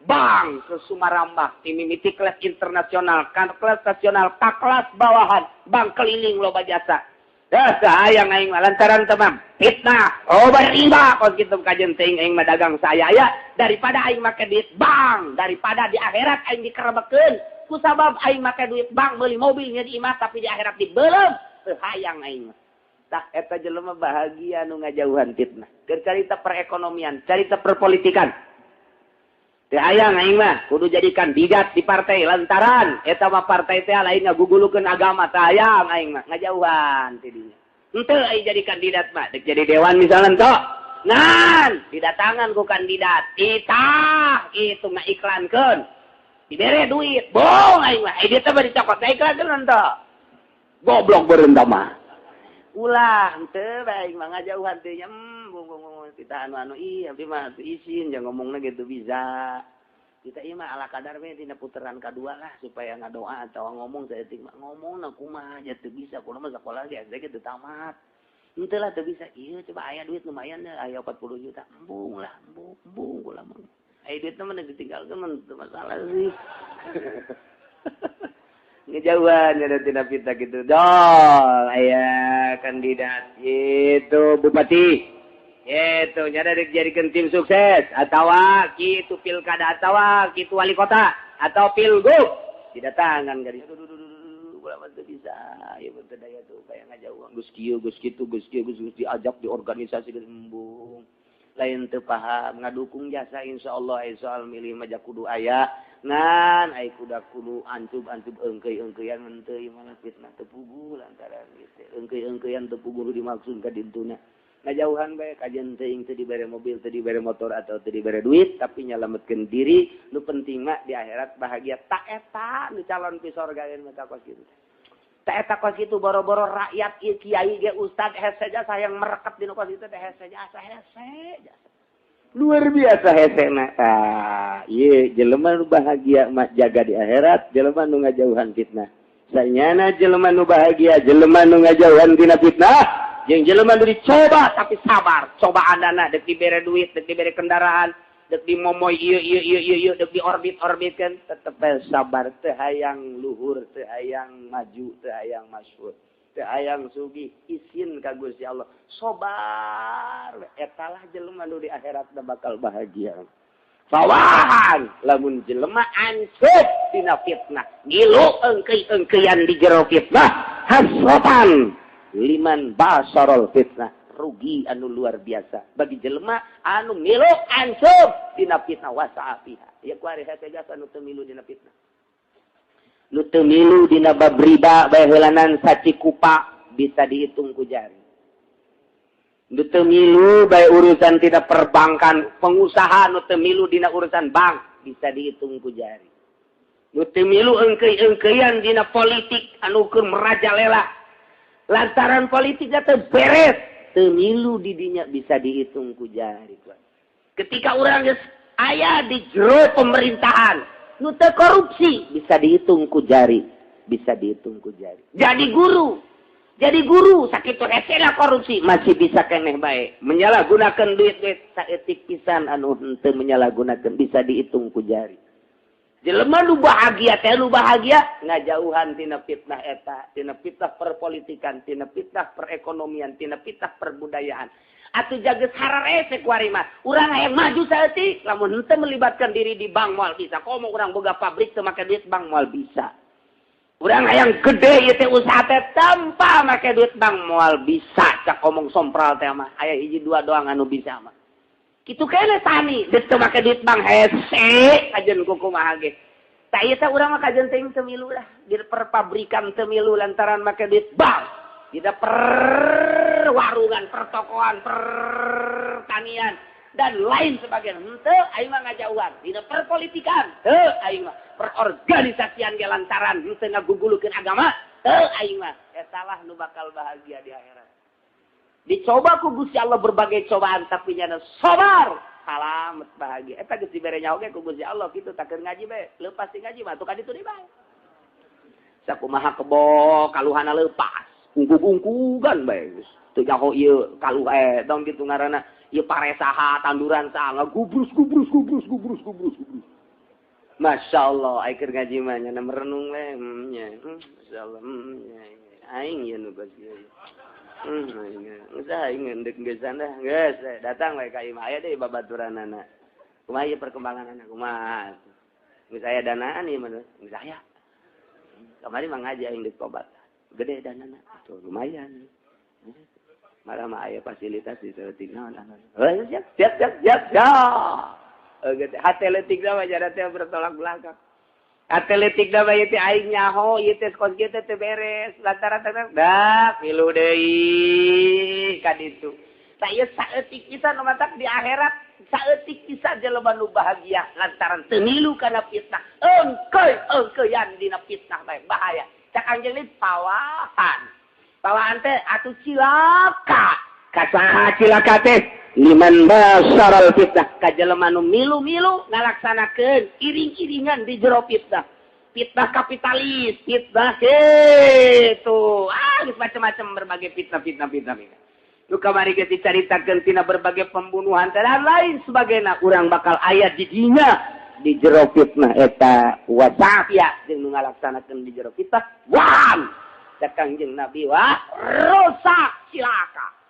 Bang ke Sumarambah ti mimiti kelas internasional kan kelas nasional ka kelas bawahan bang keliling loba jasa. Dah hayang aing mah lantaran temam fitnah obat riba kos kitu kajen teuing aing mah dagang saya ya daripada aing make duit bank daripada di akhirat aing dikerebekeun ku sabab aing make duit bank meuli mobilnya di imah tapi di akhirat dibeuleum teu hayang aing mah. Tah eta jelema bahagia nu ngajauhan fitnah. Keur carita perekonomian, carita perpolitikan. Teu hayang aing mah kudu jadi kandidat di partai lantaran eta mah partai teh lain ngagugulukeun agama teu hayang aing mah ngajauhan ti dinya. Henteu aing jadi kandidat mah dek jadi dewan misalnya tok. Ngan didatangan ku kandidat itah itu ngaiklankeun. Dibere duit, bohong aing mah. Ai dieu teh bari cokot iklankeun henteu. Goblok beureunt mah. Ulah henteu bae aing mah ngajauhan teh nya bung kita anu-anu ih abdi mah teu isin jangan ngomongna gitu bisa. Kita ieu mah ala kadar we dina puteran kadua lah supaya ngadoa atawa ngomong saeutik mah ngomongna kumaha aja teu bisa kudu mah sakola ge SD ge teu tamat. Henteu lah teu bisa ieu coba aya duit lumayan deh aya 40 juta embung lah embung embung kula mah. Aya duitna mah ditinggalkeun mah teu masalah sih. Ngejauhan ada tina fitnah gitu. Dol aya kandidat itu bupati. Itu nyada dijadikan tim sukses atawa kitu pilkada atawa kitu wali kota atau pilgub didatangan gadis. Ulah mah teu bisa ieu mah teu daya tuh kaya ngajauhan geus kieu geus kitu geus kieu geus diajak di organisasi geus embung. Lain teu paham ngadukung jasa insyaallah ai soal milih mah kudu aya ngan ai kuda kudu ancub-ancub eungkeuy-eungkeuyan henteu ieu mah fitnah teu puguh lantaran gitu. Eungkeuy-eungkeuyan teu puguh dimaksud ka dintuna. Ngajauhan bae kajen teuing teu dibere mobil, teu dibere motor atau teu dibere duit tapi nyalametkeun diri nu penting mah di akhirat bahagia. Tak eta nu calon pi sorga mah kos kitu. Tak eta kos kitu boro-boro rakyat ieu kiai ge ustad hese jasa yang merekat dina kos kitu teh hese jasa hese jasa. Luar biasa hesena. Tah, ieu jelema nu bahagia mah jaga di akhirat, jelema nu ngajauhan fitnah. Sanyana jelema nu bahagia, jelema nu ngajauhan tina fitnah. Jeung jelema nu dicoba tapi sabar, cobaanana dek dibere duit, dek dibere kendaraan, dek dimomoy ieu ieu ieu ieu ieu dek diorbit-orbitkeun, tetep bae sabar, teu hayang luhur, teu hayang maju, teu hayang masyhur, teu hayang sugih, isin ka Gusti Allah. Sabar, etalah jelema nu di akhirat bakal bahagia. Fawahan lamun jelema ancup dina fitnah, ngilu eungkeuy-eungkeuyan di jero fitnah, hasratan liman basarol fitnah, Rugi anu luar biasa bagi jelema anu milu ansub dina fitnah wasa'a fiha. Ya ku ari hese gas anu teu milu dina fitnah. Nu teu milu dina bab riba bae heulanan sacikupa bisa dihitung ku jari. Nu teu milu bae urusan tina perbankan, pengusaha nu teu milu dina urusan bank bisa dihitung ku jari. Nu teu milu engkeuy-engkeuyan dina politik anu keur merajalela. Lantaran politiknya teu beres, teu milu di dinya bisa dihitung ku jari. Ketika urang geus aya di jero pemerintahan, nu teu korupsi bisa dihitung ku jari, bisa dihitung ku jari. Jadi guru sakitu hesena korupsi masih bisa keneh bae. Menyalahgunakan duit-duit saeutik pisan anu henteu menyalahgunakan bisa dihitung ku jari. Jelema nu bahagia teh nu bahagia ngajauhan tina fitnah eta, tina fitnah perpolitikan, tina fitnah perekonomian, tina fitnah perbudayaan. Atuh jaga hararese ku ari mah. Urang hayang maju saeutik lamun henteu melibatkan diri di bank moal bisa. Komo urang boga pabrik teu make duit bank moal bisa. Urang hayang gede ieu teh usaha teh tanpa make duit bank moal bisa. Cak omong sompral teh mah aya hiji dua doang anu bisa mah. Kitu kene tani geus teu make duit bank hese kajen kumaha ge. Tah ieu teh urang mah kajen teuing teu milu lah di perpabrikan teu milu lantaran make duit bank. Di perwarungan, pertokoan, pertanian dan lain sebagainya. Henteu aing mah ngajauhan. Dina perpolitikan teu aing mah, perorganisasian ge lantaran henteu ngagugulukeun agama teu aing mah. Eta lah nu bakal bahagia di akhirat. Dicoba ku Gusti Allah berbagai cobaan tapi nyana sabar, salamet bahagia. Eta geus dibere nyaho ge ku Gusti Allah kitu tak keur ngaji bae, leupas ti ngaji mah atuh ka ditu deui bae. Sakumaha kebo kaluhana leupas, ungkug-ungkugan bae geus. Teu nyaho ieu kaluh tong kitu ngaranna ieu pare saha, tanduran saha, ngagubrus gubrus gubrus gubrus gubrus gubrus. Masya Allah, ai keur ngaji mah nyana merenung we, nya. Masyaallah, nya. Aing ieu nu geus ieu. Geus aing ngeundek geusan dah. Geus datang we ka imah aya deui babaturanana. Kumaha ieu perkembanganana kumaha? Geus aya danaan ieu mah. Geus aya. Kamari mah ngaji aing deuk tobat. Gede danana. Tuh lumayan. Malah mah aya fasilitas di saeutik naon anu. Heuh siap siap siap siap. Ya. Hate leutik mah jada teh bertolak belakang. Hate leutik mah ieu teh aing nyaho ieu teh kos kieu teh teu beres lantaran teh dah milu deui ka ditu. Tah ieu saeutik pisan nu matak di akhirat saeutik pisan jelema nu bahagia lantaran teu milu kana fitnah. Engkeuy engkeuyan dina fitnah bae bahaya. Cak anjeun pawahan. Pawahan teh atuh cilaka. Ka saha cilaka teh? Liman basaral fitnah ka jelema nu milu-milu ngalaksanakeun iring-iringan di jero fitnah. Fitnah kapitalis, fitnah kitu. Ah, geus macam-macam berbagai fitnah-fitnah fitnah. Nu kamari geus dicaritakeun tina berbagai pembunuhan dan lain sebagainya. Urang bakal aya di dinya di jero fitnah eta wasafia jeung nu ngalaksanakeun di jero fitnah. Wah, cak Kangjeng Nabi wah rusak cilaka.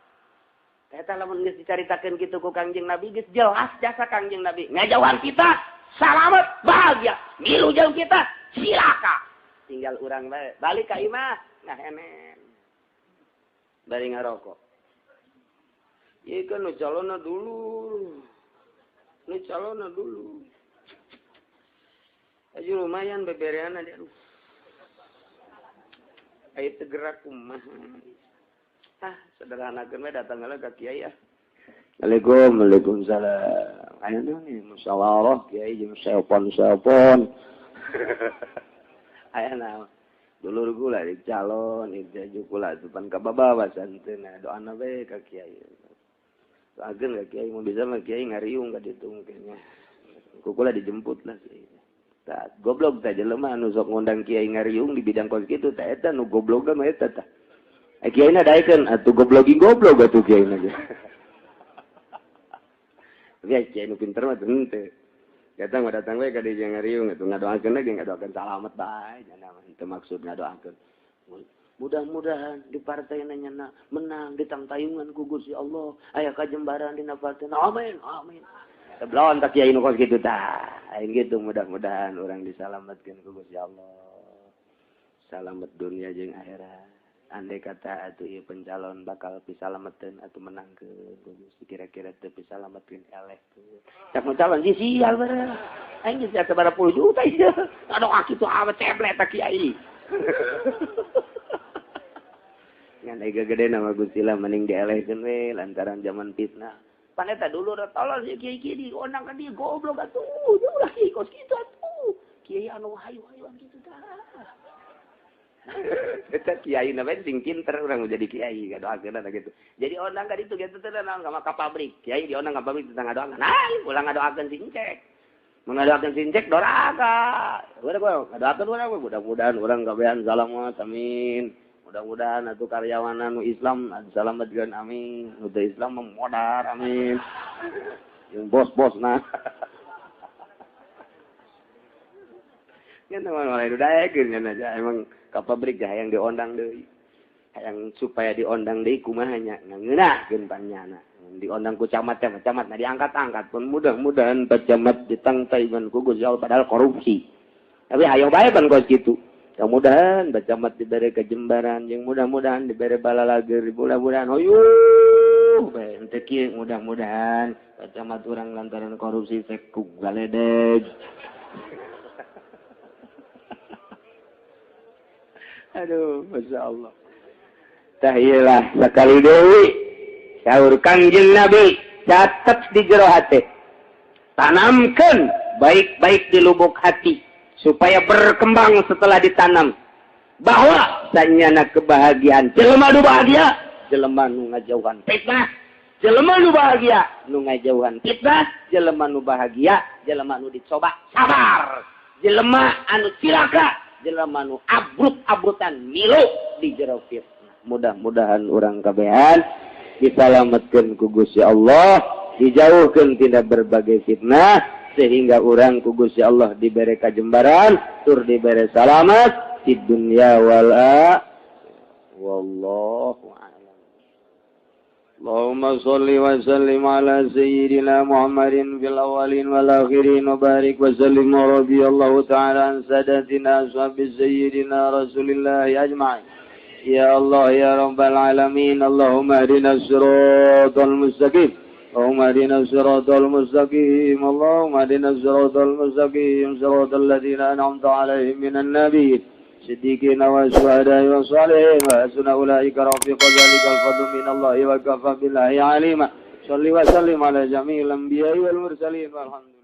Eta lamun geus dicaritakeun kitu ku Kangjeng Nabi geus jelas jasa Kangjeng Nabi. Ngajauhan kita salamet bahagia, milu jeung kita cilaka. Tinggal urang bae balik ka imah ngahenen. Bari ngarokok. Ieu kan nu calonna dulu. Nu calonna dulu. Aja lumayan bebereana dia. Aduh. Aya teu gerak kumaha. Ah, sederhanakeun we datang heula ka kiai ah. Assalamualaikum, waalaikumsalam. Aya naon ieu musyawarah kiai jeung seopon-seopon. Aya naon? Dulur kula di calon, ieu kula depan ka babawa santeuna doana we ka kiai. Doakeun ka kiai mun bisa mah kiai ngariung ka ditu mungkin nya. Ku kula dijemput lah kiai. Tah goblok tah jelema anu sok ngundang kiai ngariung di bidang kos kitu tah eta nu goblogan mah eta tah. Kiai na daekeun atuh goblogi goblok atuh kiai na ge. Tapi kiai nu pinter mah henteu. Datang mah datang we ka dieu ngariung atuh ngadoakeun lagi ngadoakeun salamet bae nya mah henteu maksud ngadoakeun. Mudah-mudahan di partai nya menang ditangtayungan ku Gusti Allah aya kajembaran dina partai. Amin amin. Belon tak kiai nu kos kitu tah. Aing kitu mudah-mudahan urang disalametkeun ku Gusti Allah. Salamet dunia jeung akhirat. Andai kata atuh ieu pencalon bakal pisalameteun atuh menangkeun kira-kira teu pisalametkeun eleh teu. Cak calon si sial bareng. Aing geus sabaraha puluh juta ieu. Aduh kitu amat ceblek ta kiai. Ngan ega gede nama Gusti lah mending dielehkeun we lantaran zaman fitnah. Pan eta dulu tolol si kiai kiai diondang ka dieu goblok atuh. Ulah kiai kos kitu atuh. Kiai anu hayu-hayuan kitu tah. Eta kiai na sing pinter urang jadi kiai ngadoakeun gitu. Jadi ondang ka ditu kitu teh naon ka pabrik. Kiai diondang ka pabrik tentang ngadoakeun. Nah, ulah ngadoakeun si Encek. Mun ngadoakeun si Encek doraka. Udah ngadoakeun urang mudah-mudahan urang kabehan salamat amin. Mudah-mudahan atuh karyawan anu Islam salametkeun amin. Nu teu Islam modar amin. Jeung bos-bosna. Nya mah lain daekeun nya aja emang ka pabrik hayang diondang deui. Hayang supaya diondang deui kumaha nya ngeunahkeun panyana. Diondang ku camat teh camat na diangkat-angkat pun mudah-mudahan Pak Camat ditangtai ban ku Gusti Allah padahal korupsi. Tapi hayang bae pan kos kitu. Mudah-mudahan Pak Camat dibere kejembaran jeung mudah-mudahan dibere balalager, mudah-mudahan hoyuh bae henteu kieu mudah-mudahan Pak Camat urang lantaran korupsi sekuk galedeg. Aduh, Masya Allah. Tahiyalah sekali deui saur Kangjeng Nabi catet di jero hati. Tanamkan baik-baik di lubuk hati supaya berkembang setelah ditanam. Bahwa sanyana kebahagiaan jelema nu bahagia, jelema nu ngajauhan fitnah, jelema nu bahagia nu ngajauhan fitnah, jelema nu bahagia, jelema nu dicoba sabar, jelema anu cilaka, jelema nu abrut-abrutan milu di jero fitnah. Mudah-mudahan urang kabehan disalametkeun ku Gusti Allah, dijauhkeun tina berbagai fitnah sehingga urang ku Gusti Allah dibere kajembaran tur dibere salamat di dunya wal akhirah. Wallahu a'lam. Allahumma shalli wa sallim ala sayyidina Muhammadin fil awwalin wal akhirin wa barik wa sallim wa radiyallahu ta'ala an sadatina ashabi sayyidina Rasulillah ajma'in. Ya Allah ya Rabbal alamin, Allahumma ihdinas siratal mustaqim. Allahumma ihdinas siratal mustaqim. Allahumma ihdinas siratal mustaqim, siratal ladzina an'amta 'alaihim minan nabiyyin siddiqina wa syuhada'i wa shalihin wa hasuna ulaika rafiqa dzalikal fadlu minallahi wa kafa billahi alima. Shalli wa sallim ala jami'il anbiya'i wal mursalin walhamdulillah.